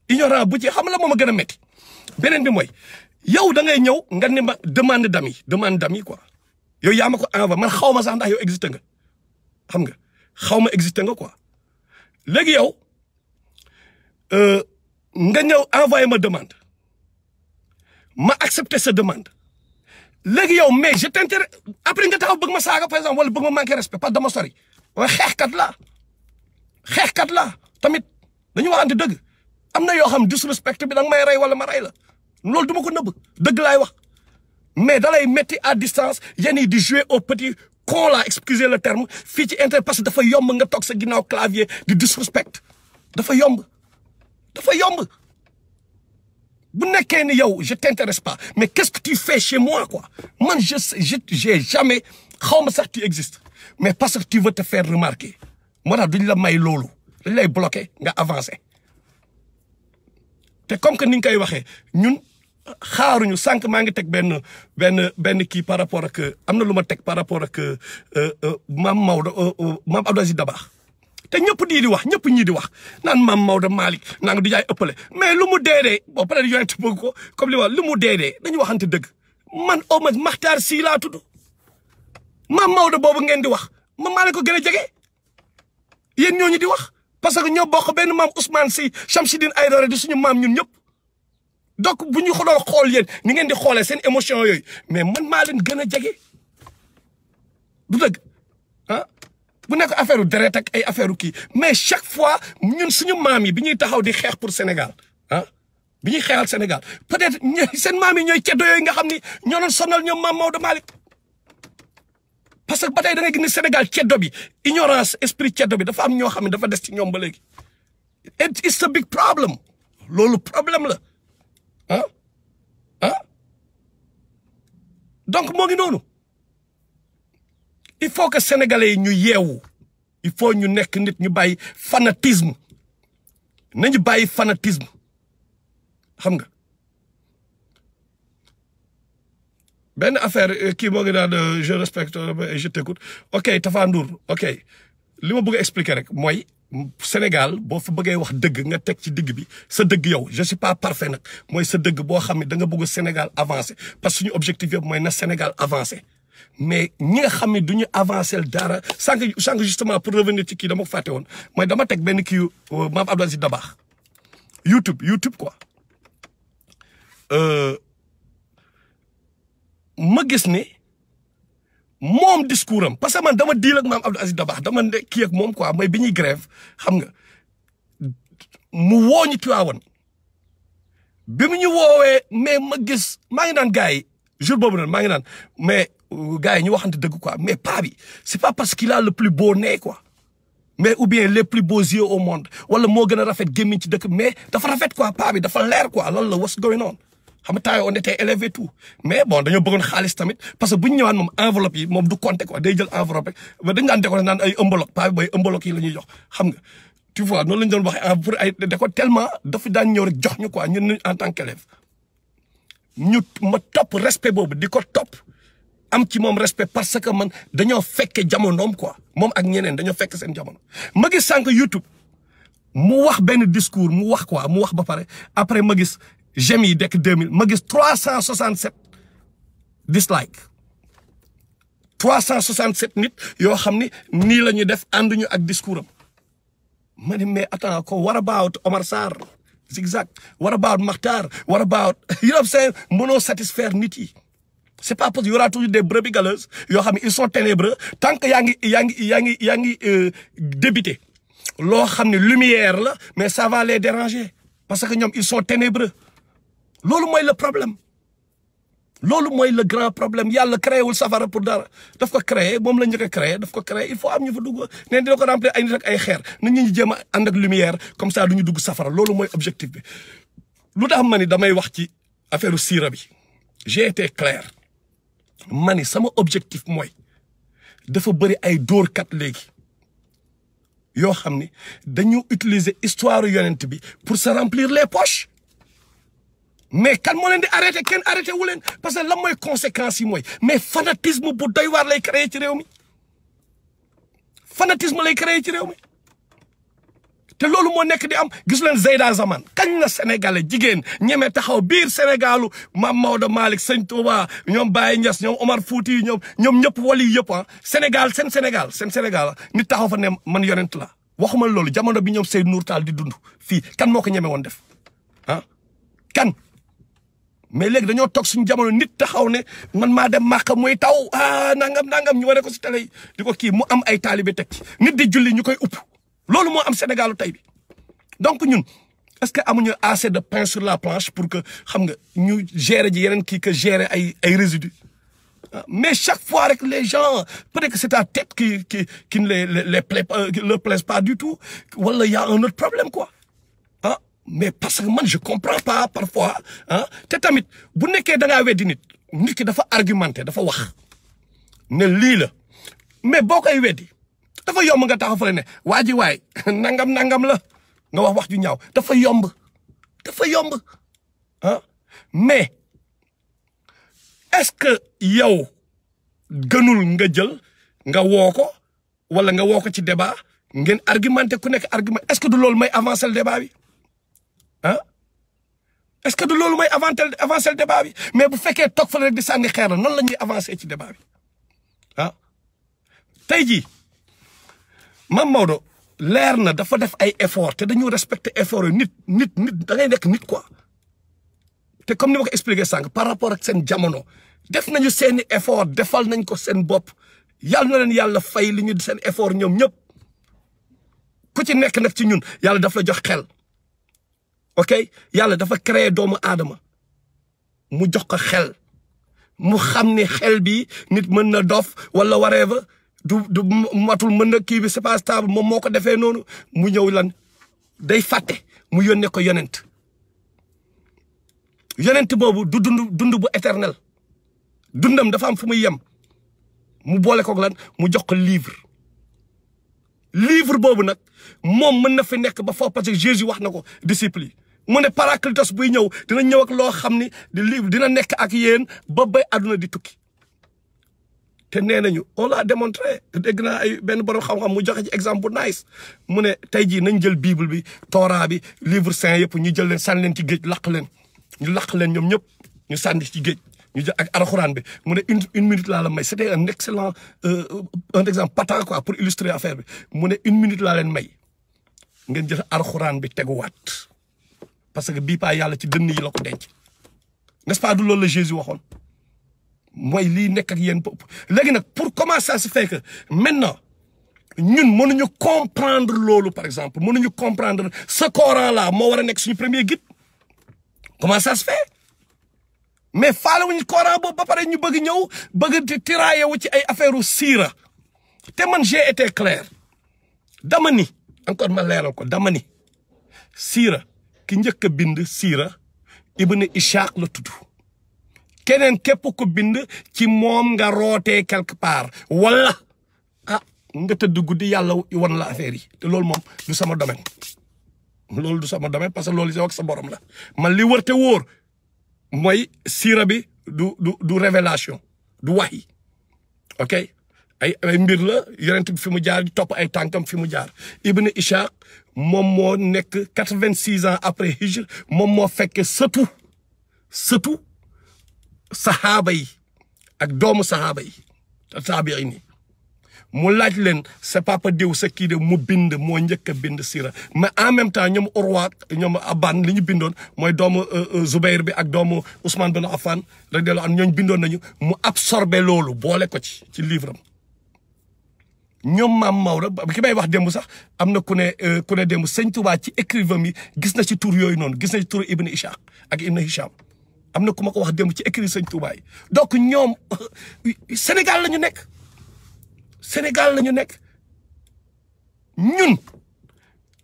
ignorant bu ci xam la moom a gën a métti beneen bi mooy yow da ngay ñëw nga ne ma demande d'ami quoi yow yaa ma ko envoyé man xaw ma sax ndax yow existé nga xam nga xaw ma existé nga quoi léegi yow nga ñëw envoyé ma demande ma accepté sa demande léegi yow mais je t'intéresse après nga taxaw bëgg ma saaga par exemple wala bëgg ma manquer respect parce que dama sori waaye xeexkat la tamit dañu waxante dëgg am na yoo xam disrespect bi danga may rey wala ma rey la loolu du ma ko nëbb dëgg laay wax mais da lay metti à distance yéen yi di jouer au petit con là excusez le terme fii ci internet parce que dafa yomb nga toog sa ginnaaw clavier di disrespect dafa yomb bu nekkee ni yow je t'intéresse pas mais qu'est-ce que tu fais chez moi quoi man j'ai jamais xaw ma sax tu existes mais parce que tu veux te faire remarquer moo tax duñ la may loolu dañ lay bloquer nga avancer te comme que ni nga koy waxee ñun xaaruñu sànq maa ngi teg benn kii par rapport ak am na lu ma teg par rapport ak maam Maodo maam Abdou Aziz Dabakh te ñëpp di wax ñëpp ñii di wax naan maam Maodo Malick naa nga di jaay ëppale mais lu mu deedee bon peut-être yonent bëgg ko comme li ma lu mu deedee dañu waxante dëgg man au moins Makhtar Sy laa tudd maam Maodo boobu ngeen di wax man maa leen ko gën a jege yéen ñooñu di wax parce que ñoo bokk benn maam Ousmane Sy Chamsidine Aïdara di suñu maam ñun ñëpp donc bu ñu doon xool yéen ni ngeen di xoolee seen émotion yooyu mais man maa leen gën a jege du dëgg ah bu nekk affaire u deret ak ay affaire u kii mais chaque fois ñun suñu maam yi bi ñuy taxaw di xeex pour Sénégal ah bi ñuy xeexal Sénégal peut-être seen maam yi ñooy ceddo yooyu nga xam ni ñoo doon sonal ñoom maam Maodo Malick parce que ba tey da ngay gis ni Sénégal ceddo bi ignorance esprit ceddo bi dafa am ñoo xam ne dafa des ci ñoom ba léegi it's a big problem loolu problème la donc moo ngi noonu il faut que sénégalais yi ñu yeewu il faut ñu nekk nit ñu bàyyi fanatisme nañu bàyyi fanatisme xam nga benn affaire kii moo ngi naan je respecte et je t'écoute ok Tafa Ndour ok li ma bëgg a expliquer rek mooy Sénégal boo fa bëggee wax dëgg nga teg ci digg bi sa dëgg yow je suis pas parfait nag mooy sa dëgg boo xam ne da nga bëgg Sénégal avancer parce que suñu objectif yëpp mooy na Sénégal avancer mais ñi nga xam ne du ñu avancer dara sànq justement pour revenir ci kii dama ko fàtte woon mooy dama teg benn kii maam Abdou Aziz Dabakh YouTube quoi ma gis ne moom discours am parce que man dama diil ak maam Abdou Aziz Dabakh dama ne kii ak moom quoi mooy bi ñuy grève xam nga mu woo ñu Tiwaawan bi mu ñu woowee mais ma gis maa ngi naan gars yi jour boobu noonu maa ngi naan mais gars yi ñu waxante dëgg quoi mais pas bi c'est pas parce qu'il a le plus beau nez quoi mais ou bien les plus beaux yeux au monde wala moo gën a rafet gémmiñ ci dëkk mais dafa rafet quoi paa bi dafa leer quoi loolu la what's going on xam nga temps on était élevé tout mais bon dañoo bëggoon xaalis tamit parce que bu ñu ñëwaan moom enveloppe yi moom du compter quoi day jël enveloppe rek ba dañ daan décorer naan ay ëmbaloog paa bi booy ëmbaloog yi la ñuy jox xam nga tu vois noonu la ñu doon waxee pour ay déco tellement dafa daan ñëw rek jox ñu quoi ñun en tant qu'élève ñu ma topp respect boobu di ko topp am ci moom respect parce que man dañoo fekke jamonoom quoi moom ak ñeneen dañoo fekk seen jamono ma gis sànq YouTube mu wax benn discours mu wax quoi mu wax ba pare après ma gis j'aime yi dekk 2000 ma gis 367 dislike 367 nit yoo xam ni nii la ñuy def ànduñu ak discours am ma ne mais attends ko what about Omar Sarr Zigzag what about Makhtar what about you know what I'm saying mënoo satisfaire nit yi c'est pas possible il y aura toujours des brebis galeuses yoo xam ne ils sont ténébreux tant que yaa ngi débité loo xam ne lumière la mais ça va les déranger parce que ñoom ils sont ténébreux loolu mooy le problème loolu mooy le grand problème yàlla créé wul safara pour dara daf ko créé moom la njëkk a créé daf ko créé il faut am ñu fa dugg ne dina ko remplir ay nit ak ay xeer nit ñi jéem a ànd ak lumière comme ça du ñu dugg safara loolu mooy objectif bi lu tax ma ni damay wax ci affaire siira bi j'ai été clair ma ni sama objectif mooy dafa bëri ay dóorkat léegi yoo xam ni dañu utiliser histoire yonent bi pour se remplir les poches mais kan moo leen di arrêté kenn arrêté wu leen parce que lan mooy conséquences yi mooy mais fanatisme bu doy waar lay créé ci réew mi fanatisme lay créé ci réew mi te loolu moo nekk di am gis leen Zeyda Zaman kañ la sénégalais jigéen ñeme taxaw biir sénégalu Mame Maodo Malick Sëñ Touba ñoom Baye Niass ñoom Omar Fouti ñoom ñëpp wali yëpp ah Sénégal seen Sénégal nit taxaw fa ne man yonent la waxuma loolu jamono bi ñoom Seydou Nour Tall di dund fii kan moo ko ñeme woon def ah kan mais léegi dañoo toog suñu jamono nit taxaw ne man maa dem Màkka muy taw nangam ñu wane ko si télé yi di ko kii mu am ay taalibe teg nit di julli ñu koy upp loolu moo am Sénégalu tey bi donc ñun est-ce que amuñu assez de pain sur la planche pour que xam nga ñu gérer ji yeneen kii que gérer ay résidus mais chaque fois rek les gens peut-être que c'est ta tête qui ne leur plaise pas du tout wala y a un autre problème quoi ah mais parce que man je comprends pas parfois ah te tamit bu nekkee da ngaa weddi nit ki dafa argumenté dafa wax ne lii la mais boo koy weddi dafa yomb nga taxaw fële ne waa ji waay nangam la nga wax ju ñaaw dafa yomb ah mais est-ce que yow gënul nga jël nga woo ko wala nga woo ko ci débat ngeen argumenté ku nekk argument est-ce que du loolu may avancer le débat bi ah est-ce que du loolu may avancer le débat bi mais bu fekkee toog fa rek di sànni xeer la noonu la ñuy avancer ci débat bi ah tey jii Mame Maodo leer na dafa def ay effort te dañu respecter effort yi nit da ngay nekk nit quoi te comme ni ma ko expliqué sànq par rapport ak seen jamono def nañu seeni effort defal nañ ko seen bopp yàlla na leen yàlla fay li ñu seen effort ñoom ñëpp ku ci nekk nag ci ñun yàlla daf la jox xel ok yàlla dafa créer doomu aadama mu jox ko xel mu xam ne xel bi nit mën na dof wala whatever du matul mën na kii bi c'est pas stable moom moo ko defee noonu mu ñëw lan day fàtte mu yónnee ko yonent boobu du dund bu éternel dundam dafa am fu muy yem mu boole ko lan mu jox ko livre boobu nag moom mën na fi nekk ba foofu parce que Jésus wax na ko disciples yi mu ne Paracletos buy ñëw dina ñëw ak loo xam ni di livre dina nekk ak yéen ba bay àdduna di tukki te nee nañu on l'a démontré dégg naa ay benn borom xam-xam mu joxe ci exemple bu nice mu ne tey jii nañ jël bible bi Torah bi livre saint yëpp ñu jël leen sànni leen ci géej ñu laq leen ñoom ñëpp ñu sànni ci géej ñu jël ak alxuraan bi mu ne une minute laa la may c'était un excellent un exemple patent quoi pour illustrer affaire bi mu ne une minute laa leen may ngeen jël alxuraan bi teguwaat parce que bii paa yàlla ci dënn yi la ko denc n'est-ce pas du loolu la Jésus waxoon mooy lii nekk ak yéen léegi nag pour comment ça se fait que maintenant ñun mënuñu comprendre loolu par exemple mënuñu comprendre ce Coran là moo war a nekk suñu premier guide comment ça se fait mais faale wuñu Coran boobu ba pare ñu bëgg ñëw bëgg tirailler wu ci ay affaire u siira te man j'ai été clair dama ni encore ma leeral ko dama ni siira ki njëkk a bind siira Ibn Ishaq la tudd keneen képp ko bind ci moom nga rootee quelque part wala nga tëdd guddi yàlla wan la affaire yi te loolu moom du sama domaine loolu du sama domaine parce que loolu yow ak sa borom la man li wër te wóor mooy siira bi du révélation du wax ok ay mbir la yonent bi fi mu jaar di topp ay tànkam fi mu jaar Ibn Ishaq moom moo nekk 86 ans après hijra moom moo fekke sëtu sahaaba yi ak doomu sahaaba yi taabiin yi mu laaj leen sa papa diw sa kii de mu bind moo njëkk a bind sira mais en même temps ñoom Urwa ñoom Aban li ñu bindoon mooy doomu Zubayr bi ak doomu Ousmane bin Affan radiyallahu anhu ñooñu bindoon nañu mu absorbé loolu boole ko ci livre am ñoom maam Maodo ki may wax démb sax am na ku ne démb Sëñ Tuubaa ci écrivain mi gis na ci tur yooyu noonu gis na ci tur Ibn Ishaq ak Ibn Hisham am na ku ma ko wax démb ci écrit Sëñ Tuubaa yi donc ñoom Sénégal la ñu nekk Sénégal la ñu nekk ñun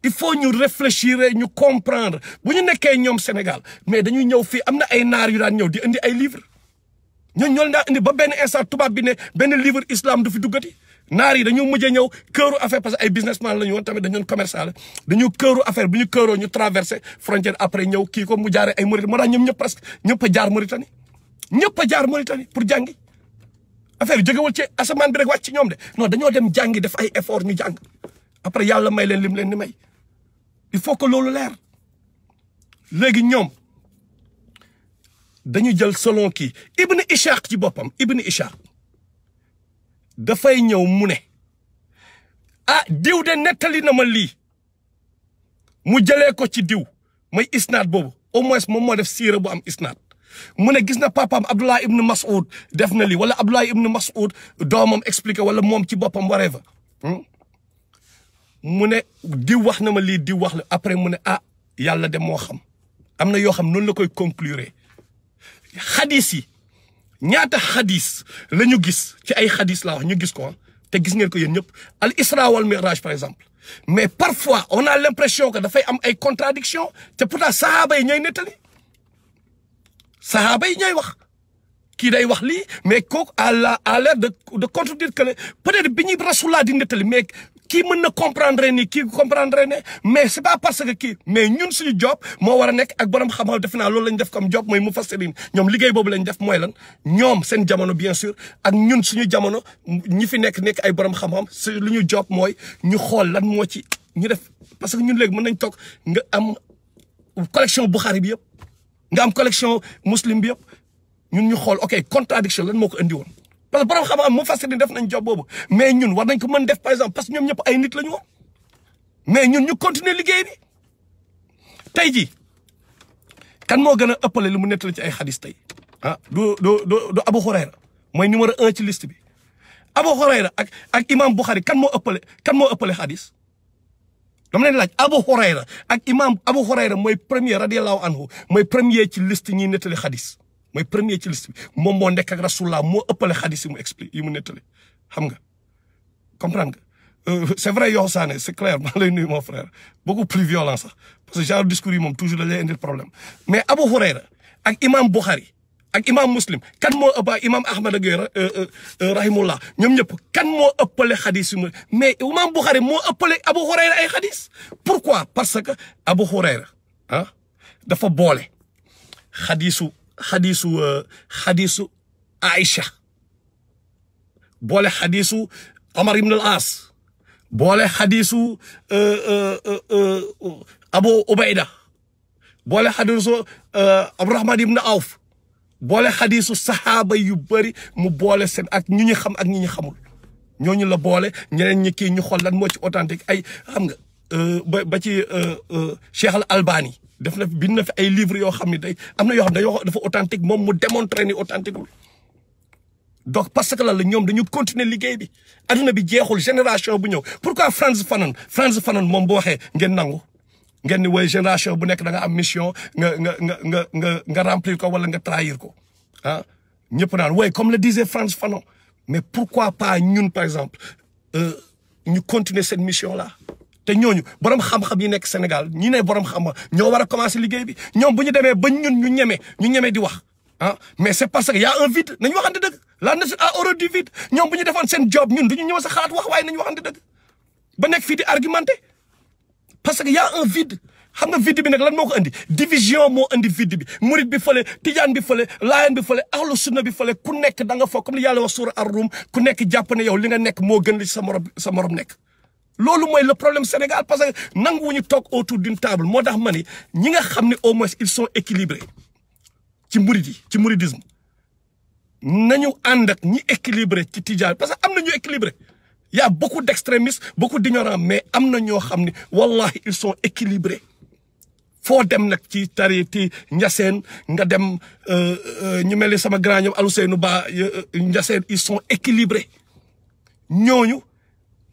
il faut ñu réfléchir ñu comprendre bu ñu nekkee ñoom Sénégal mais dañuy ñëw fii am na ay naar yu daan ñëw di indi ay livre ñooñu ñoo daa indi ba benn instant tubaab bi ne benn livre islam du fi duggati naar yi dañu mujjee ñëw këru affaire parce que ay businessman la ñu woon tamit dañu commerçant dañu këru affaire bu ñu këeroo ñu traversé frontière après ñëw kii ko mu jaaree ay Mauritanie moo tax ñoom ñëpp presque ñëpp a jaar Mauritanie pour jàngi affaire yi jógewul ci asamaan bi rek wàcc ci ñoom de non dañoo dem jàngi def ay effort ñu jàng après yàlla may leen lim leen di may il faut que loolu leer léegi ñoom dañu jël selon kii Ibn Ishaq ci boppam Ibn Ishaq dafay ñëw mu ne diw de nettali na ma lii mu jëlee ko ci diw mooy isnaad boobu au moins moom moo def siira bu am isnaad mu ne gis na papaam Abdullah ibn Mas'ud def na lii wala Abdullah ibn Mas'ud doomam expliqué wala moom ci boppam whatever mu ne diw wax na ma lii diw wax la après mu ne yàlla de moo xam am na yoo xam noonu la koy conclure xadis yi ñaata xadis la ñu gis ci ay xadis laa wax ñu gis ko te gis ngeen ko yéen ñëpp al isra wal miraj par exemple mais parfois on a l'impression que dafay am ay contradiction te pourtant sahaaba yi ñooy nettali sahaaba yi ñooy wax kii day wax lii mais kooku à l'air de contredire que peut-être bi ñuy rasulullah di nettali mais kii mën na comprendre nii kii comprendre ne mais c'est pas parce que kii mais ñun suñu job moo war a nekk ak borom xam-xam defe naa loolu lañ def comme job mooy mufassirin ñoom liggéey boobu lañ def mooy lan ñoom seen jamono bien sûr ak ñun suñu jamono ñi fi nekk ay borom xam-xam lu ñu job mooy ñu xool lan moo ci ñu def parce que ñun léegi mën nañ toog nga am collection Bukhari bi yëpp nga am collection Muslim bi yëpp ñun ñu xool ok contradiction lan moo ko indi woon parce que borom xam-xam mu fas def nañ job boobu mais ñun war nañ ko mën def par exemple parce que ñoom ñëpp ay nit la ñu woon mais ñun ñu continuer liggéey bi tey jii kan moo gën a ëppale li mu nettali ci ay xadis tey du Abu Hurayra mooy numéro 1 ci liste bi Abu Hurayra ak imam Bukhari kan moo ëppale xadis dama leen laaj Abu Hurayra ak imam Abu Hurayra mooy premier radiyallahu anhu mooy premier ci liste ñiy nettali xadis mooy premier ci liste bi moom moo nekk ak rasulullah moo ëppale xadis yi mu explique yi mu nettali xam nga comprendre nga c'est vrai yow Sané c'est clair maa lay nuyu mon frère beaucoup plus violent sax parce que genre discours yi moom toujours da lay indil problème mais Abu Hurayra ak imam Bukhari ak imam Muslim kan moo ëpp imam Ahmad ak rahimullah ñoom ñëpp kan moo ëppale xadis yi mais imam Bukhari moo ëppale Abu Hurayra ay xadis pourquoi parce que Abu Hurayra dafa boole xadisu Aïcha boole xadisu Omar ibn al-As boole xadisu Abu Ubayda boole xadisu Abdurrahman ibn Awf boole xadisu saxaaba yu bëri mu boole seen ak ñi ñu xam ak ñi ñu xamul ñooñu la boole ñeneen ñi kii ñu xool lan moo ci authentique ay xam nga ba ci Cheikh al Albani def na bind na fi ay livres yoo xam ne day am na yoo xam ne dafa authentique moom mu démontrer ni authentique wul donc parce que la ñoom dañu continuer liggéey bi adduna bi jeexul génération bu ñëw pourquoi Frantz Fanon moom bu waxee ngeen nangu ngeen ni woy génération bu nekk da nga am mission nga remplir ko wala nga trahir ko ñëpp naan woy comme le disait Frantz Fanon mais pourquoi pas ñun par exemple ñu continuer cette mission là te ñooñu borom xam-xam yi nekk Sénégal ñi ne borom xam ñoo war a commencer liggéey bi ñoom bu ñu demee ba ñun ñu ñeme di wax mais c'est parce que y a un vide nañu waxante dëgg la nation a horreur du vide ñoom bu ñu defoon seen job ñun duñu ñëw sa xalaat wax waaye nañu waxante dëgg ba nekk fii di argumenter parce que y a un vide xam nga vide bi nag lan moo ko indi division moo indi vide bi murit bi fële tijaan bi fële laayeen bi fële ahlu sunna bi fële ku nekk da nga foog comme li yàlla wax suura ar-Rum ku nekk jàpp ne yow li nga nekk moo gën li sa morom nekk loolu mooy le problème Sénégal parce que nanguwuñu toog autour d'une table moo tax ma ni ñi nga xam ne au moins ils sont équilibrés ci murit yi ci mouridisme nañu ànd ak ñi équilibré ci tijaan parce que am na ñu équilibré y a beaucoup d'extrémistes beaucoup d'ignorants mais am na ñoo xam ne wallahi ils sont équilibrés foo dem nag ci tariti Ñaseen nga dem ñu mel ni sama grand ñoom Aluseynu Ba Ñaseen ils sont équilibrés ñooñu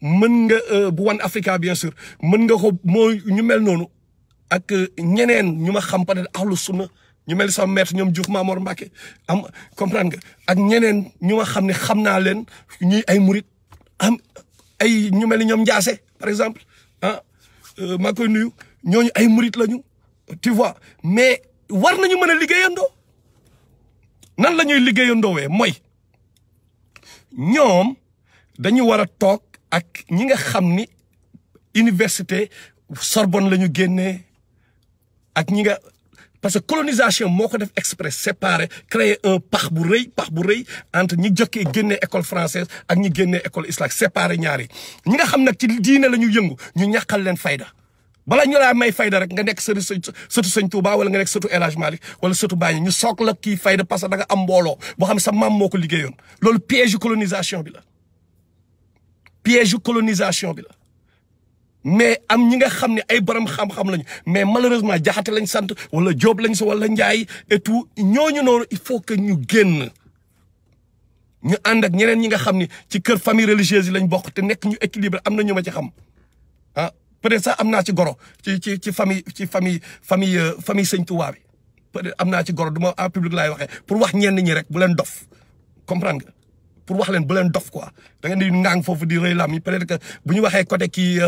mën nga bu One Africa bien sûr mën nga ko mooy ñu mel noonu ak ñeneen ñu ma xam peut-être ahlu sunna ñu mel ni sama maître ñoom Diouf Mamor Mbacké am comprendre nga ak ñeneen ñu ma xam ne xam naa leen ñuy ay murit am ay ñu mel ni ñoom Ndiassé par exemple maa koy nuyu ñooñu ay murit lañu tu vois mais war nañu mën a liggéeyandoo nan la ñuy liggéeyandoowee mooy ñoom dañu war a toog ak ñi nga xam ni université Sorbonne la ñu génnee ak ñi nga parce que colonisation moo ko def exprès séparer créer un pax bu rëy entre ñi jokkee génnee école française ak ñi génnee école islamique séparer ñaari ñi nga xam nag ci diine la ñu yëngu ñu ñàkkal leen fayda bala ñu laa may fayda rek nga nekk sëtu Sëñ Tuubaa wala nga nekk sëtu El Hadj Malick wala sëtu Baye ñu soog la kii fayda parce que da nga am mbooloo boo xam ne sa maam moo ko liggéeyoon loolu piège yu colonisation bi la piège yu colonisation bi la mais am ñi nga xam ne ay borom xam-xam lañu mais malheureusement Jaxate lañ sant wala Jóob lañ sa wala Njaay et tout ñooñu noonu il faut que ñu génn ñu ànd ak ñeneen ñi nga xam ni ci kër famille religieuse yi lañ bokk te nekk ñu équilibré am na ñu ma ci xam peut-être sax am naa ci goro ci famille Sëñ Tuubaa bi peut-être am naa ci goro du ma en public laay waxee pour wax ñenn ñi rek bu leen dof comprendre nga pour wax leen bu leen dof quoi da ngeen di ngaang foofu di rëy lam yi peut-être que bu ñu waxee côté kii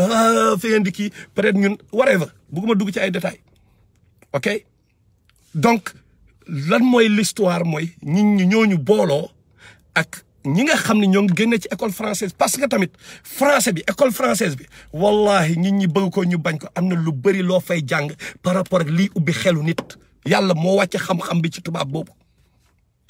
fi ngeen di kii peut-être ñun whatever bugguma dugg ci ay détails ok donc lan mooy l'histoire mooy ñi ñooñu booloo ak ñi nga xam ne ñoo ngi génne ci école française parce que tamit français bi école française bi wallahi ñi bëgg ko ñu bañ ko am na lu bëri loo fay jàng par rapport ak lii ubbi xelu nit yàlla moo wàcce xam-xam bi ci tubaab boobu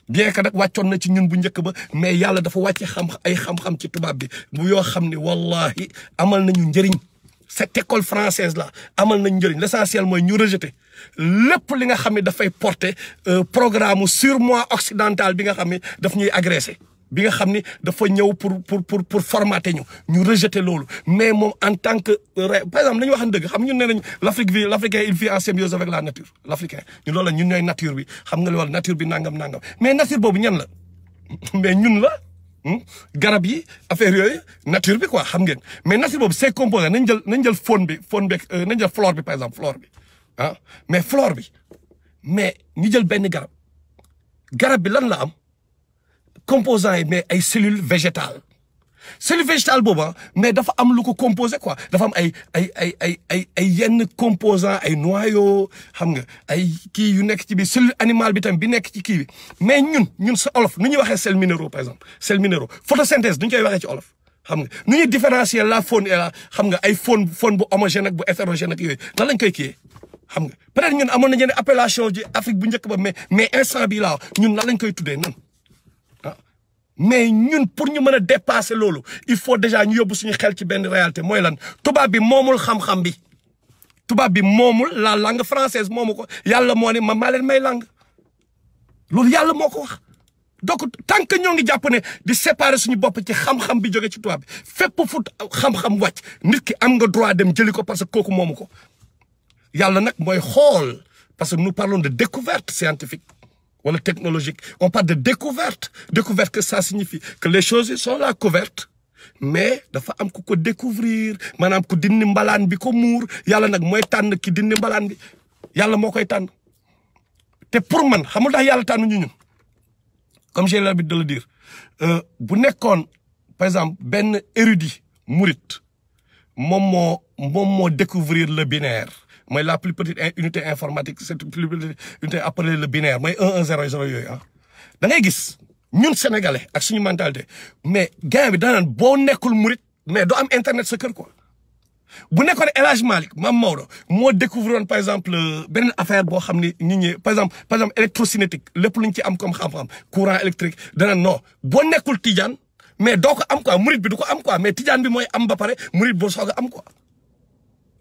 bien que nag wàccoon na ci ñun bu njëkk ba mais yàlla dafa wàcce ay xam-xam ci tubaab bi bu yoo xam ne wallahi amal nañu njëriñ cette école française là amal nañu njëriñ l'essentiel mooy ñu rejeter lépp li nga xam ne dafay porter programme surmoi occidental bi nga xam ne daf ñuy agressé bi nga xam ni dafa ñëw pour formater ñu rejeter loolu mais moom en tant que par exemple dañu waxan dëgg xam ñun nee nañ l'Africain il vit en symbiose avec la nature l'Africain ñun loolu la ñun ñooy nature bi xam nga loolu nature bi nangam mais nature boobu ñan la mais ñun la garab yi affaire yooyu nature bi quoi xam ngeen mais nature boobu c'est composé nañ jël faune bi nañ jël flore bi par exemple flore bi mais flore bi mais ñu jël benn garab bi lan la am composants yi mais ay cellules végétales boobu mais dafa am lu ko composé quoi dafa am ay yenn composants ay noyaux xam nga ay kii yu nekk ci biir cellule animale bi tam bi nekk ci kii bi mais ñun sa olof nu ñuy waxee sels minéraux par exemple sels minéraux photosynthèse nu ñu koy waxee ci olof xam nga nu ñuy différencier la faune et la xam nga ay faune bu homogène ak bu hétérogène ak yooyu nan lañ koy kiiyee xam nga peut-être ñun amoon nañu ne appellation ji Afrique bu njëkk ba mais instant bii laa ñun nan lañ koy tuddee nan mais ñun pour ñu mën a dépasser loolu il faut déjà ñu yóbbu suñu xel ci benn réalité mooy lan tubaab bi moomul xam-xam bi tubaab bi moomul la langue française moomu ko yàlla moo ne maa leen may langue loolu yàlla moo ko wax donc tant que ñoo ngi jàpp ne di séparer suñu bopp ci xam-xam bi jóge ci tubaab bi fépp fu xam-xam wàcc nit ki am nga droit dem jëli ko parce que kooku moomu ko yàlla nag mooy xool parce que nous parlons de découverte scientifique wala technologique on parle de découverte que ça signifie que les choses sont là couvertes mais dafa am ku ko découvrir maanaam ku dindi mbalaan bi ko muur yàlla nag mooy tànn ki dindi mbalaan bi yàlla moo koy tànn te pour man xamul tax yàlla tànn ñu ñun comme j'ai l'habitude de le dire bu nekkoon par exemple benn érudit mouride moom moo découvrir le binaire mooy la plus petite unité informatique cette plus petite unité appelée le binaire mooy 1 1 0 0 yooyu ah. da ngay gis ñun sénégalais ak suñu mentalité mais gars bi danaan boo nekkul murit mais doo am internet sa kër quoi. bu nekkoon El Hadj Malick Mame Maodo moo découvrir par exemple beneen affaire boo xam ni nit ñi par exemple électrocinétique lépp luñ ci am comme xam-xam courant électrique dana non boo nekkul tijaan mais doo ko am quoi murit bi du ko am quoi mais tijaan bi mooy am ba pare murit boo soog a am quoi.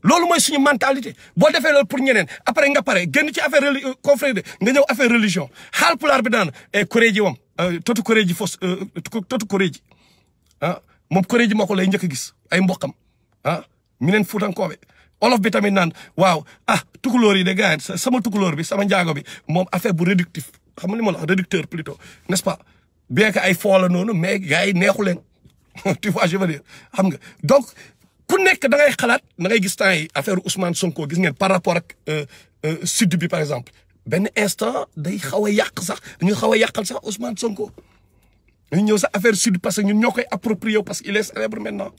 loolu mooy suñu mentalité boo defee loolu pour ñeneen après nga pare génn ci affaire confrérie nga ñëw affaire religion Haalpulaar bi daan koreeji wam totu koreeji fos totu koreeji ah moom koreeji moo ko lay njëkk a gis ay mboqam ah mineen fuutankoobe olof bi tamit naan waaw tukulóor yi de gars sama tukulóor bi sama njaago bi moom affaire bu réductif xam nga li ma la wax réducteur plutôt n'est-ce pas bien que ay foo la noonu mais gars yi neexu leen tu vois je veux dire xam nga donc ku nekk da ngay xalaat da ngay gis temps yi affaire Ousmane Sonko gis ngeen par rapport ak sud bi par exemple benn instant day xaw a yàq sax dañu xaw a yàqal sax Ousmane Sonko dañu ñëw sax affaire sud parce que ñun ñoo koy approprié parce que il est célèbre maintenant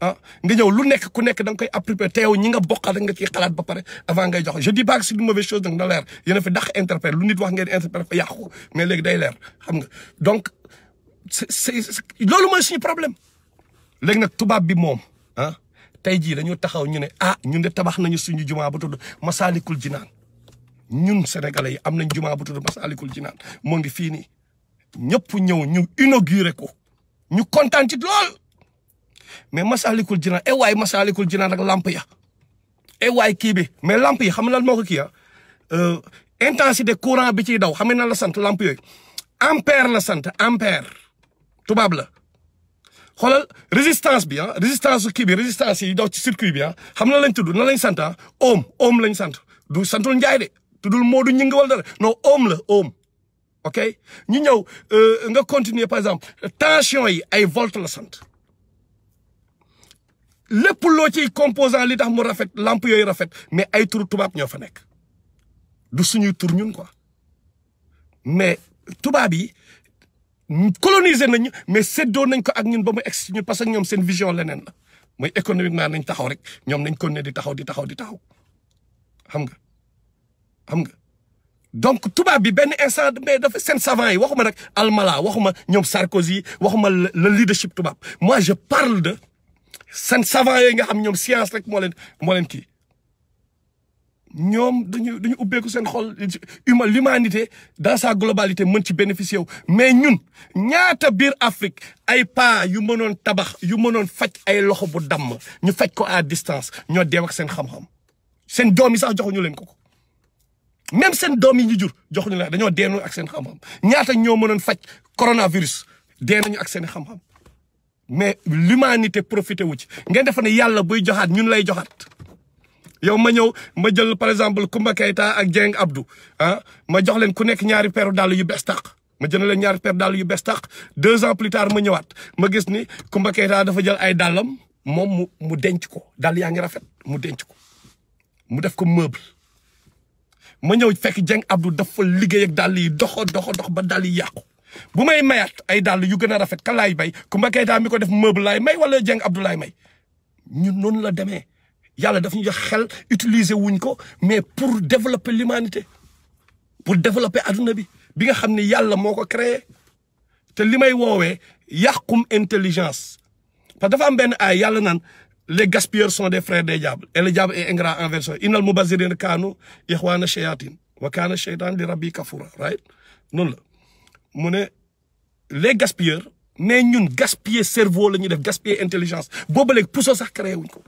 ah nga ñëw lu nekk ku nekk da nga koy approprié te yow ñi nga bokkal nga ciy xalaat ba pare avant ngay jox je dis pas que c'est une mauvaise chose nag na leer yéen a fi dàq interprète lu nit wax ngeen interprète fa yàqu mais léegi day leer xam nga donc loolu mooy suñu problème léegi nag tubaab bi moom ah tey jii dañoo taxaw ñu ne ñun de tabax nañu suñu jumaa bu tudd Masaalikul Jinaan ñun sénégalais yi am nañ jumaa bu tudd Masaalikul Jinaan moo ngi fii nii ñëpp ñëw ñu inauguré ko ñu kontaan ci lool mais Masaalikul Jinaan waay Masaalikul Jinaan ak lamp ya waay kii bi mais lamp yi xam nga lan moo ko kii intensité courant bi ciy daw xam nga nan la sant lamp yooyu ampère la sant ampère tubaab la xoolal résistance bi résistance kii bi résistance yi daw ci circuit bi xam na lañ tudd na lañ sant ohm lañ sant du santul Njaay de tuddul Moodu ñing wala dara non ohm la ohm ok ñu ñëw nga continuer par exemple tension yi ay volt la sant lépp loo ciy composant li tax mu rafet lampe yooyu rafet mais ay turu tubaab ñoo fa nekk du suñuy tur ñun quoi mais tubaab yi coloniser nañu mais séddoo nañ ko ak ñun ba mu egg si ñun parce que ñoom seen vision leneen la mooy économiquement nañ taxaw rek ñoom nañ ko ne di taxaw xam nga donc tubaab bi benn instant mais dafa seen savant yi waxuma nag Almala waxuma ñoom Sarkozy waxuma le leadership tubaab moi je parle de seen savant yooyu nga xam ñoom science rek moo leen kii ñoom dañu ubbeeku seen xol l'humanité dans sa globalité mën ci bénéficier wu mais ñun ñaata biir Afrique ay pas yu mënoon tabax yu mënoon faj ay loxo bu damm ñu faj ko à distance ñoo deew ak seen xam-xam seen doom yi sax joxuñu leen ko même seen doom yi ñu jur joxuñu leen dañoo deenu ak seen xam-xam ñaata ñoo mënoon faj coronavirus dee nañu ak seen xam-xam mais l'humanité profité wu ci ngeen defa ne yàlla buy joxaat ñun lay joxaat yow ma ñëw ma jël par exemple Kumba Keita ak Dieng Abdou ma jox leen ku nekk ñaari paire dàll yu bees tàq ma jënd leen ñaari paire dàll yu bees tàq 2 ans plus tard ma ñëwaat ma gis ni Kumba Keita dafa jël ay dàllam moom mu denc ko dàll yaa ngi rafet mu denc ko mu def ko meuble ma ñëw fekk Dieng Abdou dafa liggéey ak dàll yi dox ba dàll yi yàqu bu may mayaat ay dàll yu gën a rafet kan laay bay Kumba Keita mi ko def meuble laay may wala Dieng Abdou laay may ñun noonu la demee yàlla daf ñu jox xel utiliser wuñ ko mais pour développer l'humanité pour développer adduna bi nga xam ne yàlla moo ko créé te li may woowee yàqum intelligence parce que dafa am benn ay yàlla naan les gaspilleurs sont des frères des diables et le diable est ingrat envers eux innal mubazzirina kaanu ixwaana shayatin wa kaana shaytan li rabbi kafura right noonu la mu ne les gaspilleurs mais ñun gaspiller cerveau la ñuy def gaspiller intelligence booba léegi puso sax créé wuñ ko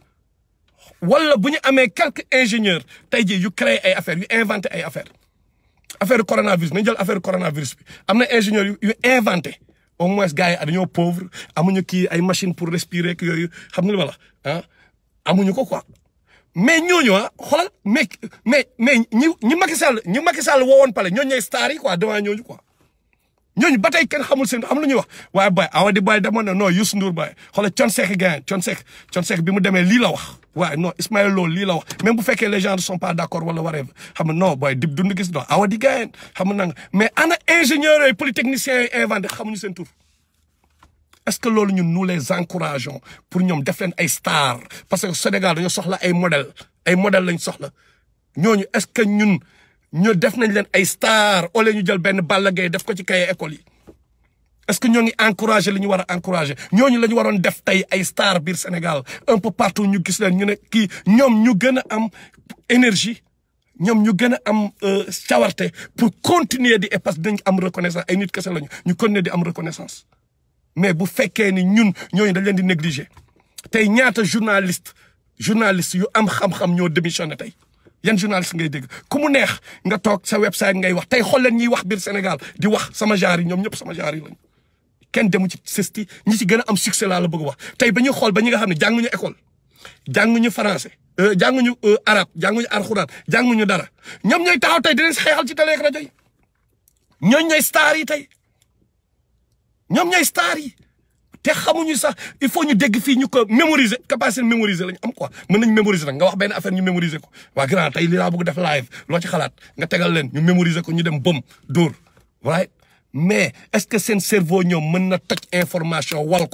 wala bu ñu amee quelques ingénieurs tey jii yu créé ay affaires yu inventé ay affaire coronavirus nañ jël affaire coronavirus bi am na ingénieurs yu inventé au moins gars yi dañoo pauvre amuñu kii ay machine pour respirer ak yooyu xam nga li ma la amuñu ko quoi mais ñooñu xoolal mais ñi Macky Sall woowoon pale ñooñu ñooy star yi quoi devant ñooñu quoi ñooñu ba tey kenn xamul seen xam lu ñuy wax waaye boy Awadi boy demoon na non Youssou Ndour boy xoolal Thione Seck bi mu demee lii la wax waaye non Ismaël Lo lii la wax même bu fekkee les gens ne sont pas d'accord wala whatever xam nga non boy Dip Doundou Guiss non Awadi xam nga mais ana ingénieurs yooyu polytechniciens yi inventé xamuñu seen tur est-ce que loolu ñun nous les encourageons pour ñoom def leen ay star parce que Sénégal dañoo soxla ay modèle lañ soxla ñooñu est-ce que ñun ñu def nañ leen ay star wala ñu jël benn Balla Gaye def ko ci kaye école yi est-ce que ñoo ngi encouragé li ñu war a encouragé ñooñu la ñu waroon def tey ay star biir Sénégal un peu partout ñu gis leen ñu ne kii ñoom ñu gën a am énergie ñoom ñu gën a am cawarte pour continuer di parce que dañ am reconnaissance ay nit kese lañu ñu continuer di am reconnaissance mais bu fekkee ni ñun ñooñu dañ leen di négliger tey ñaata journaliste yu am xam-xam ñoo démissionné tey yan journaliste ngay dégg ku mu neex nga toog sa website ngay wax tey xool leen ñiy wax biir Sénégal di wax sama genre yi ñoom ñëpp sama genre yi lañu kenn demu ci sesti ñi ci gën a am succès laa la bëgg wax tey ba ñuy xool ba ñi nga xam ne jànguñu école jànguñu français jànguñu arabe jànguñu alxuraan jànguñu dara ñoom ñooy taxaw tey dinañ si xeexal ci télé ak rajo yi ñooñu ñooy star yi tey ñoom ñooy star yi te xamuñu sax il faut ñu dégg fii ñu ko mémoriser capacité mémoriser lañu am quoi mën nañu mémoriser nag nga wax benn affaire ñu mémoriser ko waa grand tey li laa bëgg def live loo ci xalaat nga tegal leen ñu mémoriser ko ñu dem bëm dóor right mais est-ce que seen cerveau ñoom mën na toj information wal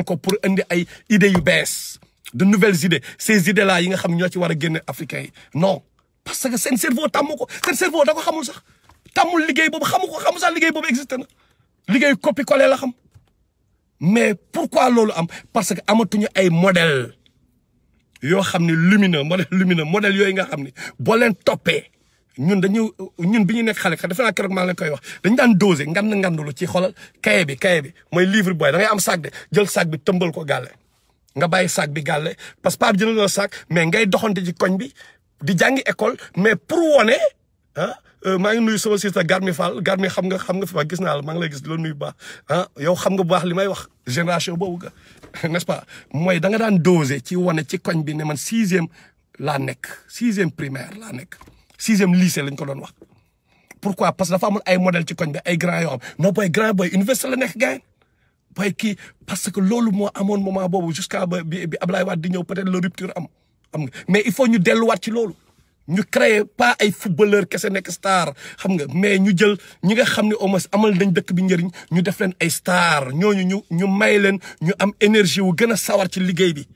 ko pour indi ay idées yu bees de nouvelles idées ces idées là yi nga xam ñoo ci war a génne africains yi non parce que seen cerveau tàmmu ko seen cerveau da ko xamul sax tàmmul liggéey boobu xamul sax liggéey boobu existé na liggéey copie coller la xam mais pourquoi loolu am parce que amatuñu ay modèle yoo xam ne lumineux modèle yooyu nga xam ne boo leen toppee ñun bi ñu nekk xale defe naa keroog maa leen koy wax dañu daan doser ngandulu ci xoolal kaye bi mooy livre booy da ngay am sac de jël sac bi tëmbal ko gàlle nga bàyyi sac bi gàlle parce que pas jëlal la sac mais ngay doxante ci koñ bi di jàngi école mais pour wone maa ngi nuyu sama sister Garmi Fall Garmi xam nga fi ma gis naa la maa ngi lay gis di la nuyu bu baax yow xam nga bu baax li may wax génération boobu ga n'est-ce pas mooy da nga daan doser ci wane ci koñ bi ne man 6e laa nekk 6e primaire laa nekk 6e lycée lañ ko doon wax. pourquoi parce que dafa amul ay modèle ci koñ bi ay grand yoo xam non booy grand booy université la nekk gars booy kii parce que loolu moo amoon moment boobu jusqu'à bi Ablaye Wade di ñëw peut-être la rupture am nga mais il faut ñu delluwaat ci loolu. ñu créer pas ay footballeur kese nekk star xam nga mais ñu jël ñi nga xam ne au moins amal nañ dëkk bi njëriñ ñu def leen ay star ñooñu ñu may leen ñu am énergie wu gën a sawar ci liggéey bi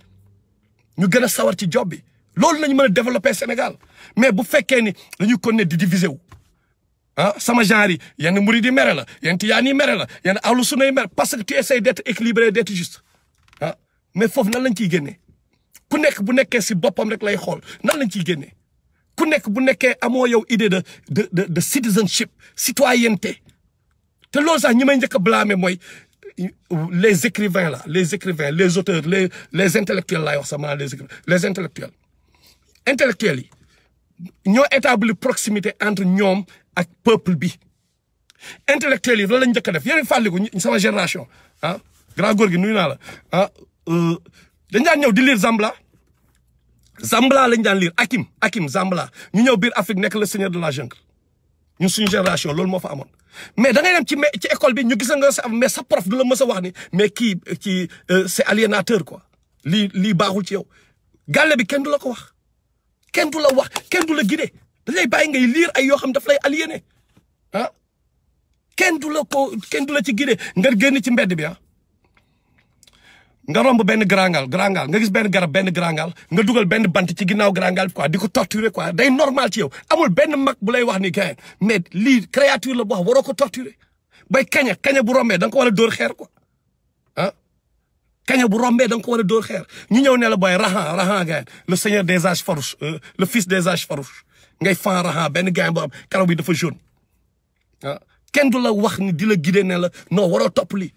ñu gën a sawar ci job bi loolu lañu mën a développer Sénégal mais bu fekkee ni dañu continuer di diviser wu sama genre yi yenn murid yi mere la yenn tijaan yi mere la yenn ahlu sunna yi mere parce que tu essaies d'être équilibré d'être juste mais foofu nan lañ ciy génnee ku nekk bu nekkee si boppam rek lay xool nan lañ ciy génnee ku nekk bu nekkee amoo yow idée de citizenship citoyenneté te loolu sax ñi may njëkk a blâmer mooy les écrivains là les auteurs les intellectuels laay wax sax maanaam les intellectuels yi ñoo établir proximité entre ñoom ak peuple bi intellectuels yi loolu lañ njëkk a def yéen fàlliku sama génération grand góor gi nuyu naa la dañ daan ñëw di lire Zambala lañ daan lire Hakim Zambala ñu ñëw biir Afrique nekk le seigneur de la jungle ñun suñu génération loolu moo fa amoon mais da ngay dem ci école bi ñu gis nga mais sa prof du la mës a wax ni mais kii c'est aliénateur quoi lii baaxul ci yow gàlle bi kenn du la ko wax kenn du la wax kenn du la guider da lay bàyyi ngay lire ay yoo xam daf lay aliéné kenn du la ci guider nga génn ci mbedd bi nga romb benn grangal nga gis benn garab benn grangal nga dugal benn bant ci ginnaaw grangal quoi di ko torturer quoi day normal ci yow amul benn mag bu lay wax ni gars mais lii créature la boo xam waroo ko torturer bay kaña bu rombee da nga ko war a dóor xeer quoi kaña bu rombee da nga ko war a dóor xeer ñu ñëw ne la booy rahan gars le seigneur des âges farouches le fils des âges farouches ngay fan rahan benn gars boo xam karaw bi dafa jaune kenn du la wax ni di la guider ne la non waroo topp lii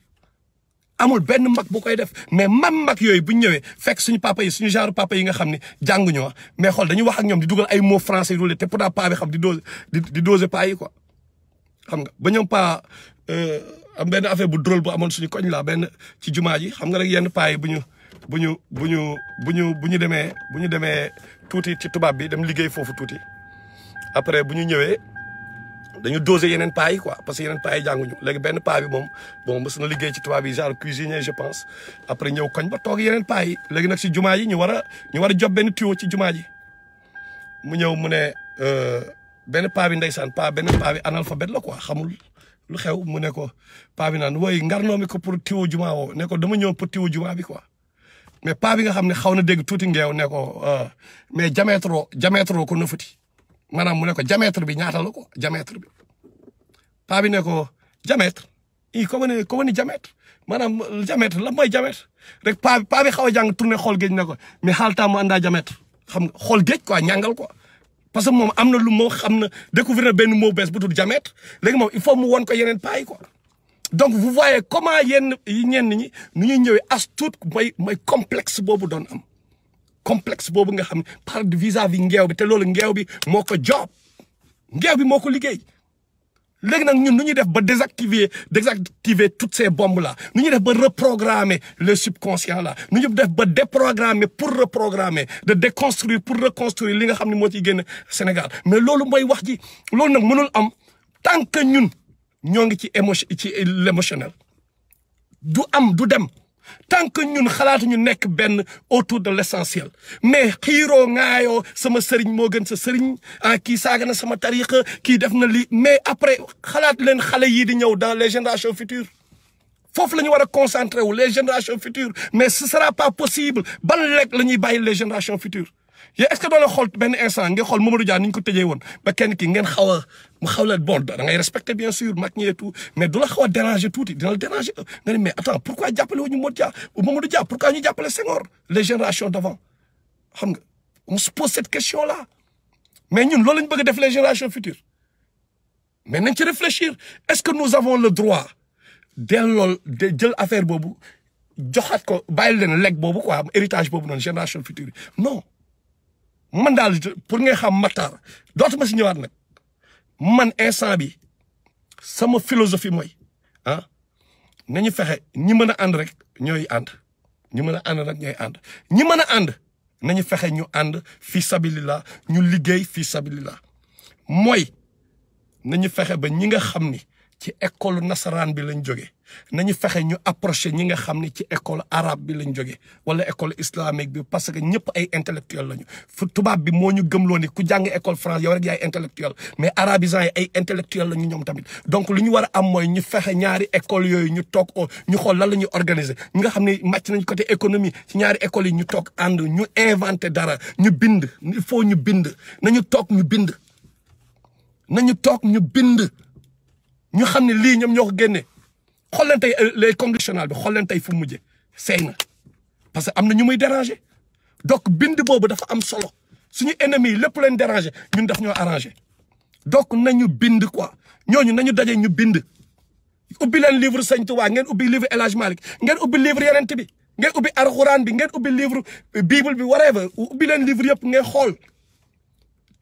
amul benn mag bu koy def mais même mag yooyu bu ñu ñëwee fekk suñu papa yi suñu genre papa yi nga xam ne jànguñu wax mais xool dañuy wax ak ñoom di dugal ay mots français yu te pourtant paa bi xam di doser paa yi quoi. xam nga ba ñoom paa am benn affaire bu drôle bu amoon suñu koñ la benn ci jumaa ji xam nga rek yenn paa yi bu ñu demee tuuti ci tubaab bi dem liggéey foofu tuuti après bu ñu ñëwee. dañu doser yeneen paa yi quoi parce que yeneen paa yi jànguñu léegi benn paa bi moom bon mës na liggéey ci tubaab yi genre cuisinier je pense après ñëw koñ ba toog yeneen paa yi léegi nag si jumaa yi ñu war a job benn tuyau ci jumaa ji mu ñëw mu ne benn paa bi ndeysaan benn paa bi analphabète la quoi xamul lu xew mu ne ko paa bi naan woy ngarnoo mi ko pour tiwo juma woo ne ko dama ñëw pour tiwo juma bi quoi mais paa bi nga xam ne xaw na dégg tuuti ngeew ne ko mais diamètre ko na futi maanaam mu ne ko diamètre bi ñaata la ko diamètre bi paa bi ne ko diamètre ko ni diamètre maanaam diamètre la mooy diamètre rek paa bi xaw a jàng tourné xool géej ne ko mais xaaltaa mu àndaa diamètre xam nga xool géej quoi ñàngal quoi parce que moom am na lu moo xam na découvrir na benn mot bees bu tudd diamètre léegi moom il faut mu won ko yeneen paa yi quoi donc vous voyez comment ñenn ñi nu ñuy ñëwee as tuut mooy complexe boobu doon am complexe boobu nga xam ne par vis-à-vis ngeew bi te loolu ngeew bi moo ko job ngeew bi moo ko liggéey léegi nag ñun nu ñuy def ba désactiver toutes ces bombes là nu ñuy def ba reprogrammer le subconscient là nu ñuy def ba déprogrammer pour reprogrammer de déconstruire pour reconstruire li nga xam ne moo ciy génn Sénégal mais loolu mooy wax ji loolu nag mënul am tant que ñun ñoo ngi ci l'émotionnel du am du dem tant que ñun xalaatuñu nekk benn autour de l'essentiel mais xiiroo ŋaayoo sama sëriñ moo gën sa sëriñ kii saaga na sama tariqa kii def na lii mais après xalaat leen xale yii di ñëw dans les générations futures foofu la ñu war a concentrer wu les générations futures mais ce sera pas possible ban lekk la ñuy bàyyi les générations futures yéen est-ce que doo la xool benn instant ngeen xool Mamadou Dia ni ñu ko tëjee woon ba kenn ki ngeen xaw la bon da ngay respecter bien sûr mag ñi et tout mais du la xaw a déranger tuuti dina la déranger nga ne mais attends pourquoi jàppale wu ñu Mamadou Dia pourquoi ñu jàppale Senghor les générations d'avant xam nga on se pose cette question là mais ñun loolu lañ bëgg a def les générations futures mais nañ ci réfléchir est-ce que nous avons le droit delloo jël affaire boobu joxaat ko bàyyi leen lekk boobu quoi héritage boobu noonu génération future non man daal pour nga xam Matar dootuma si ñëwaat nag man instant bi sama philosophie mooy nañu fexe ñi mën a ànd rek ñooy ànd ñi mën a ànd rek ñooy ànd ñi mën a ànd nañu fexe ñu ànd fi sabilillah ñu liggéey fi sabilillah mooy nañu fexe ba ñi nga xam ni ci école nasaraan bi lañ jóge nañu fexe ñu approché ñi nga xam ni ci école arabe bi lañ jóge wala école islamique bi parce que ñëpp ay intellectuel lañu fu tubaab bi moo ñu gëmloo ni ku jàng école France yow rek yaay intellectuel mais arabisants yi ay intellectuel lañu ñoom tamit donc li ñu war a am mooy ñu fexe ñaari école yooyu ñu toog ñu xool lan la ñuy organiser ñi nga xam ne màcc nañ côté économie ci ñaari écoles yi ñu toog ànd ñu inventé dara ñu bind il faut ñu bind nañu toog ñu bind nañu toog ñu bind ñu xam ne lii ñoom ñoo ko génne xool leen tey les conditionnels bi xool leen tey fu mu mujjee seey na parce que am na ñu muy déranger donc bind boobu dafa am solo suñu ennemis yi lépp leen déranger ñun daf ñoo arranger donc nañu bind quoi ñooñu nañu daje ñu bind ubbi leen livre Sëñ Tuubaa ngeen ubbi livre El Hadj Malick ngeen ubbi livre Yonent bi ngeen ubbi Alxuraan bi ngeen ubbi livre Bible bi whatever ubbi leen livre yëpp ngeen xool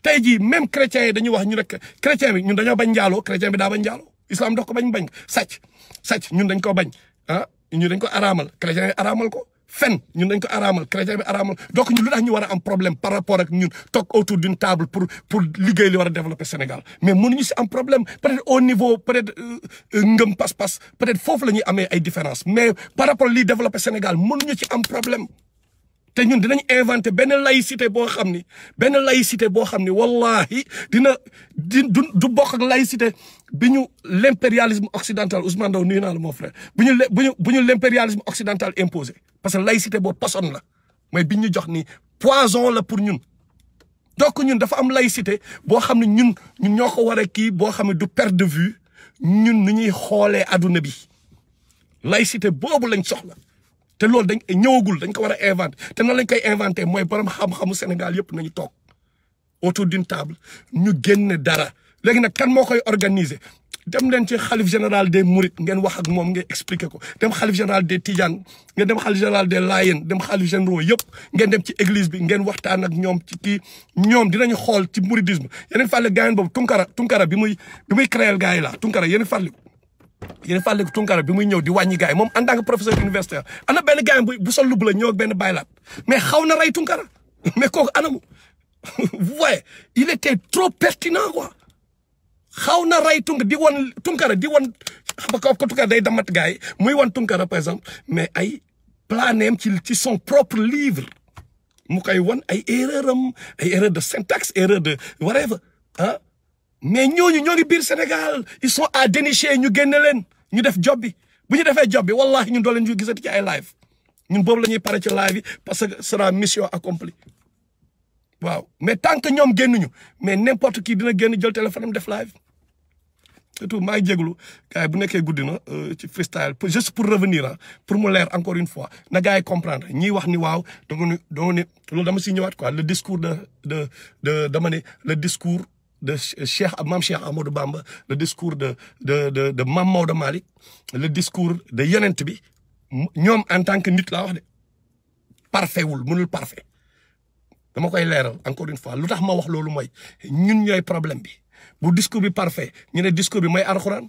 tey jii même chrétiens yi dañuy wax ñu rek chrétien bi ñun dañoo bañ njaaloo chrétien bi daa bañ njaaloo islam dox ko bañ sàcc ñun dañ ko bañ ñun dañ ko araamal chrétien yi araamal ko fen ñun dañ ko araamal chrétien bi araamal donc ñun lu tax ñu war a am problème par rapport ak ñun toog autour d'une table pour liggéey li war a développer Sénégal mais mënuñu si am problème peut-être au niveau peut-être ngëm pas-pas peut-être foofu la ñuy amee ay différence mais par rapport liy développer Sénégal mënuñu ci am problème te ñun dinañ inventer benn laïcité boo xam ni wallahi du bokk ak laïcité bi ñu l'impérialisme occidental Ousmane Ndaw nuyu naa la mon frère bu ñu l'impérialisme occidental imposé parce que laïcité boobu poison la mooy bi ñu jox ni poison la pour ñun donc ñun dafa am laïcité boo xam ne ñun ñoo ko war a kii boo xam ne du perte de vue ñun nu ñuy xoolee adduna bi laïcité boobu lañ soxla te loolu dañ ñëwagul dañ ko war a inventer te nan lañ koy inventer mooy borom xam-xamu Sénégal yëpp nañu toog autour d'une table ñu génne dara léegi nag kan moo koy organiser dem leen ci xalif général des Mourides ngeen wax ak moom ngeen expliquer ko dem xalif général des Tidiane ngeen dem xalif général des Layène dem xalif généraux yëpp ngeen dem ci église bi ngeen waxtaan ak ñoom ci kii ñoom dinañu xool ci mouridisme yeneen fàlle gaayen boobu Tunkara bi muy créer gars yi la Tunkara yeneen fàlle Tunkara bi muy ñëw di wàññi gars yi moom en tant que professeur universitaire am na benn gars bu sol lu bu la ñëw ak benn baylaat mais xaw na rey Tunkara mais kooku anamu vous voyez il était trop pertinent quoi xaw na rey Tunkara di won xam nga ko Tunkara day damat gars yi muy won Tunkara par exemple mais ay planéem ci son propre livre mu koy won ay erreur de syntaxe erreur de whatever mais ñooñu ñoo ngi biir Sénégal ils sont à dénicher ñu génne leen ñu def job bi bu ñu defee job bi wallahi ñun doo leen ñu gisati ci ay live ñun boobu la ñuy pare ci live yi parce que sera mission accomplie waaw mais tant que ñoom génnuñu mais n'importe qui dina génn jël téléphone am def live surtout maa ngi jéglu gars yi bu nekkee guddi na ci freestyle juste pour revenir pour mu leer encore une fois na gars yi comprendre ñiy wax ni waaw danga ne loolu dama si ñëwaat quoi le discours dama ne le discours de Mame Cheikh Amadou Bamba le discours de Mame Maodo Malick le discours de yonent bi ñoom en tant que nit laa wax de parfait wul mënul parfait dama koy leeral encore une fois lu tax ma wax loolu mooy ñun ñooy problème bi bu discours bi parfait ñu ne discours bi mooy alxuraan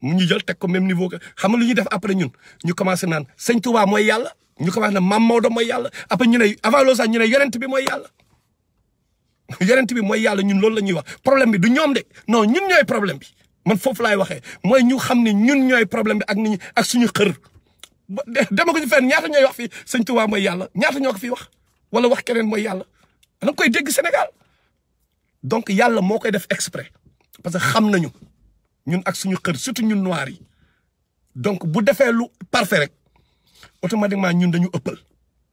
mu ñu jël teg ko même niveau que xam nga lu ñuy def après ñun ñu commencé naan sëñ Touba mooy yàlla ñu commencé naan Mame Maodo mooy yàlla après ñu ne avant loolu sax ñu ne yonent bi mooy yàlla yonent bi mooy yàlla ñun loolu la ñuy wax problème bi du ñoom de non ñun ñooy problème bi man foofu laay waxee mooy ñu xam ne ñun ñooy problème bi ak nit ñi ak suñu xër dama ko ñu fenn ñaata ñooy wax fii sëñ Touba mooy yàlla ñaata ñoo ko fii wax wala wax keneen mooy yàlla da nga koy dégg Sénégal donc yàlla moo koy def exprès parce que xam nañu ñun ak suñu xër surtout ñun noirs yi donc bu defee lu parfait rek automatiquement ñun dañu ëppal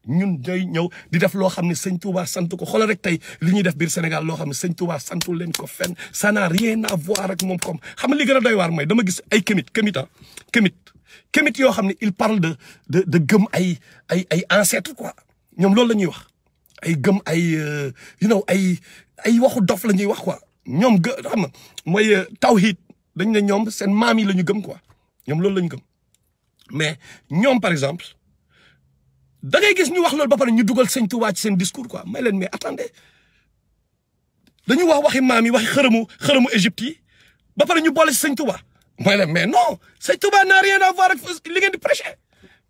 ñun day ñëw di def loo xam ne sëñ Touba sant ko xoolal rek tey li ñuy def biir Sénégal loo xam ne sëñ Touba santul leen ko fenn ça n'a rien à voir ak moom comme xam nga li gën a doy waar mooy dama gis ay kémit yoo xam ne il parle de gëm ay ancêtres quoi ñoom loolu la ñuy wax ay gëm ay waxu dof la ñuy wax quoi ñoom xam nga mooy tawhid dañ ne ñoom seen maam yi la ñu gëm quoi ñoom loolu la ñu gëm mais ñoom par exemple da ngay gis ñu wax loolu ba pare ñu dugal sëñ Touba ci seen discours quoi may leen mais attendez dañu wax waxi maam yi waxi xërëmu Égypte yi ba pare ñu boole ci sëñ Touba may leen mais non sëñ Touba n'a rien à voir ak li ngeen di prêcher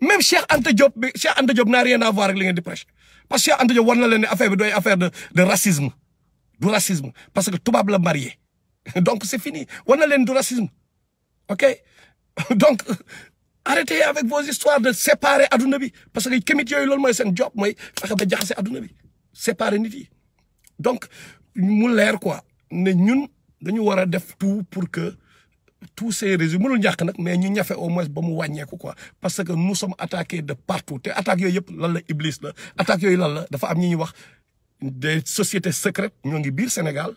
même Cheikh Anta Diop n'a rien à voir ak li ngeen di prêcher parce que Cheikh Anta Diop war na leen ne affaire bi doy affaire de racisme du racisme parce que tubaab la marié donc c'est fini war na leen du racisme ok donc arrêtez avec vos histoires de séparer adduna bi parce que kémit yooyu loolu mooy seen job mooy fexe ba jaxase adduna bi séparer nit yi donc mu leer quoi ne ñun dañu war a def tout pour que tous ces réseaux mënul ñàkk nag mais ñu ñafe au moins ba mu wàññeeku quoi parce que nous sommes attaqués de partout te attaques yooyu yëpp lan la Iblis la attaques yooyu lan la dafa am ñi ñuy wax des sociétés secrètes ñoo ngi biir Sénégal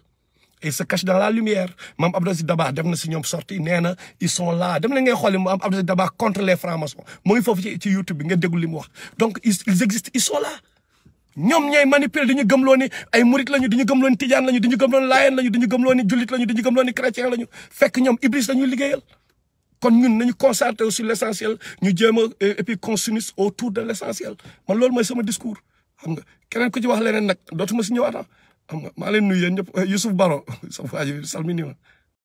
et se cachent dans la lumière Mame Abdou Aziz Dabakh def na si ñoom sorti nee na ils sont là dem na ngay xooli Mame Abdou Aziz Dabakh contre les francs-maçons mu ngi foofu ci YouTube bi nga déglu li mu wax donc ils existent ils sont là ñoom ñooy manipuler dañu gëmloo ni ay murit lañu dañu gëmloo ni tijaan lañu dañu gëmloo ni laayeen lañu dañu gëmloo ni jullit lañu dañu gëmloo ni chrétien lañu fekk ñoom Iblis lañuy liggéeyal kon ñun nañu concentré sur l'essentiel ñu jéem a et puis construire autour de l'essentiel man loolu mooy sama discours xam nga keneen ku ci wax leneen nag dootuma si ñëwaat xam nga maa leen nuyu yéen ñëpp Youssouf Baro sa waa ji salmini ma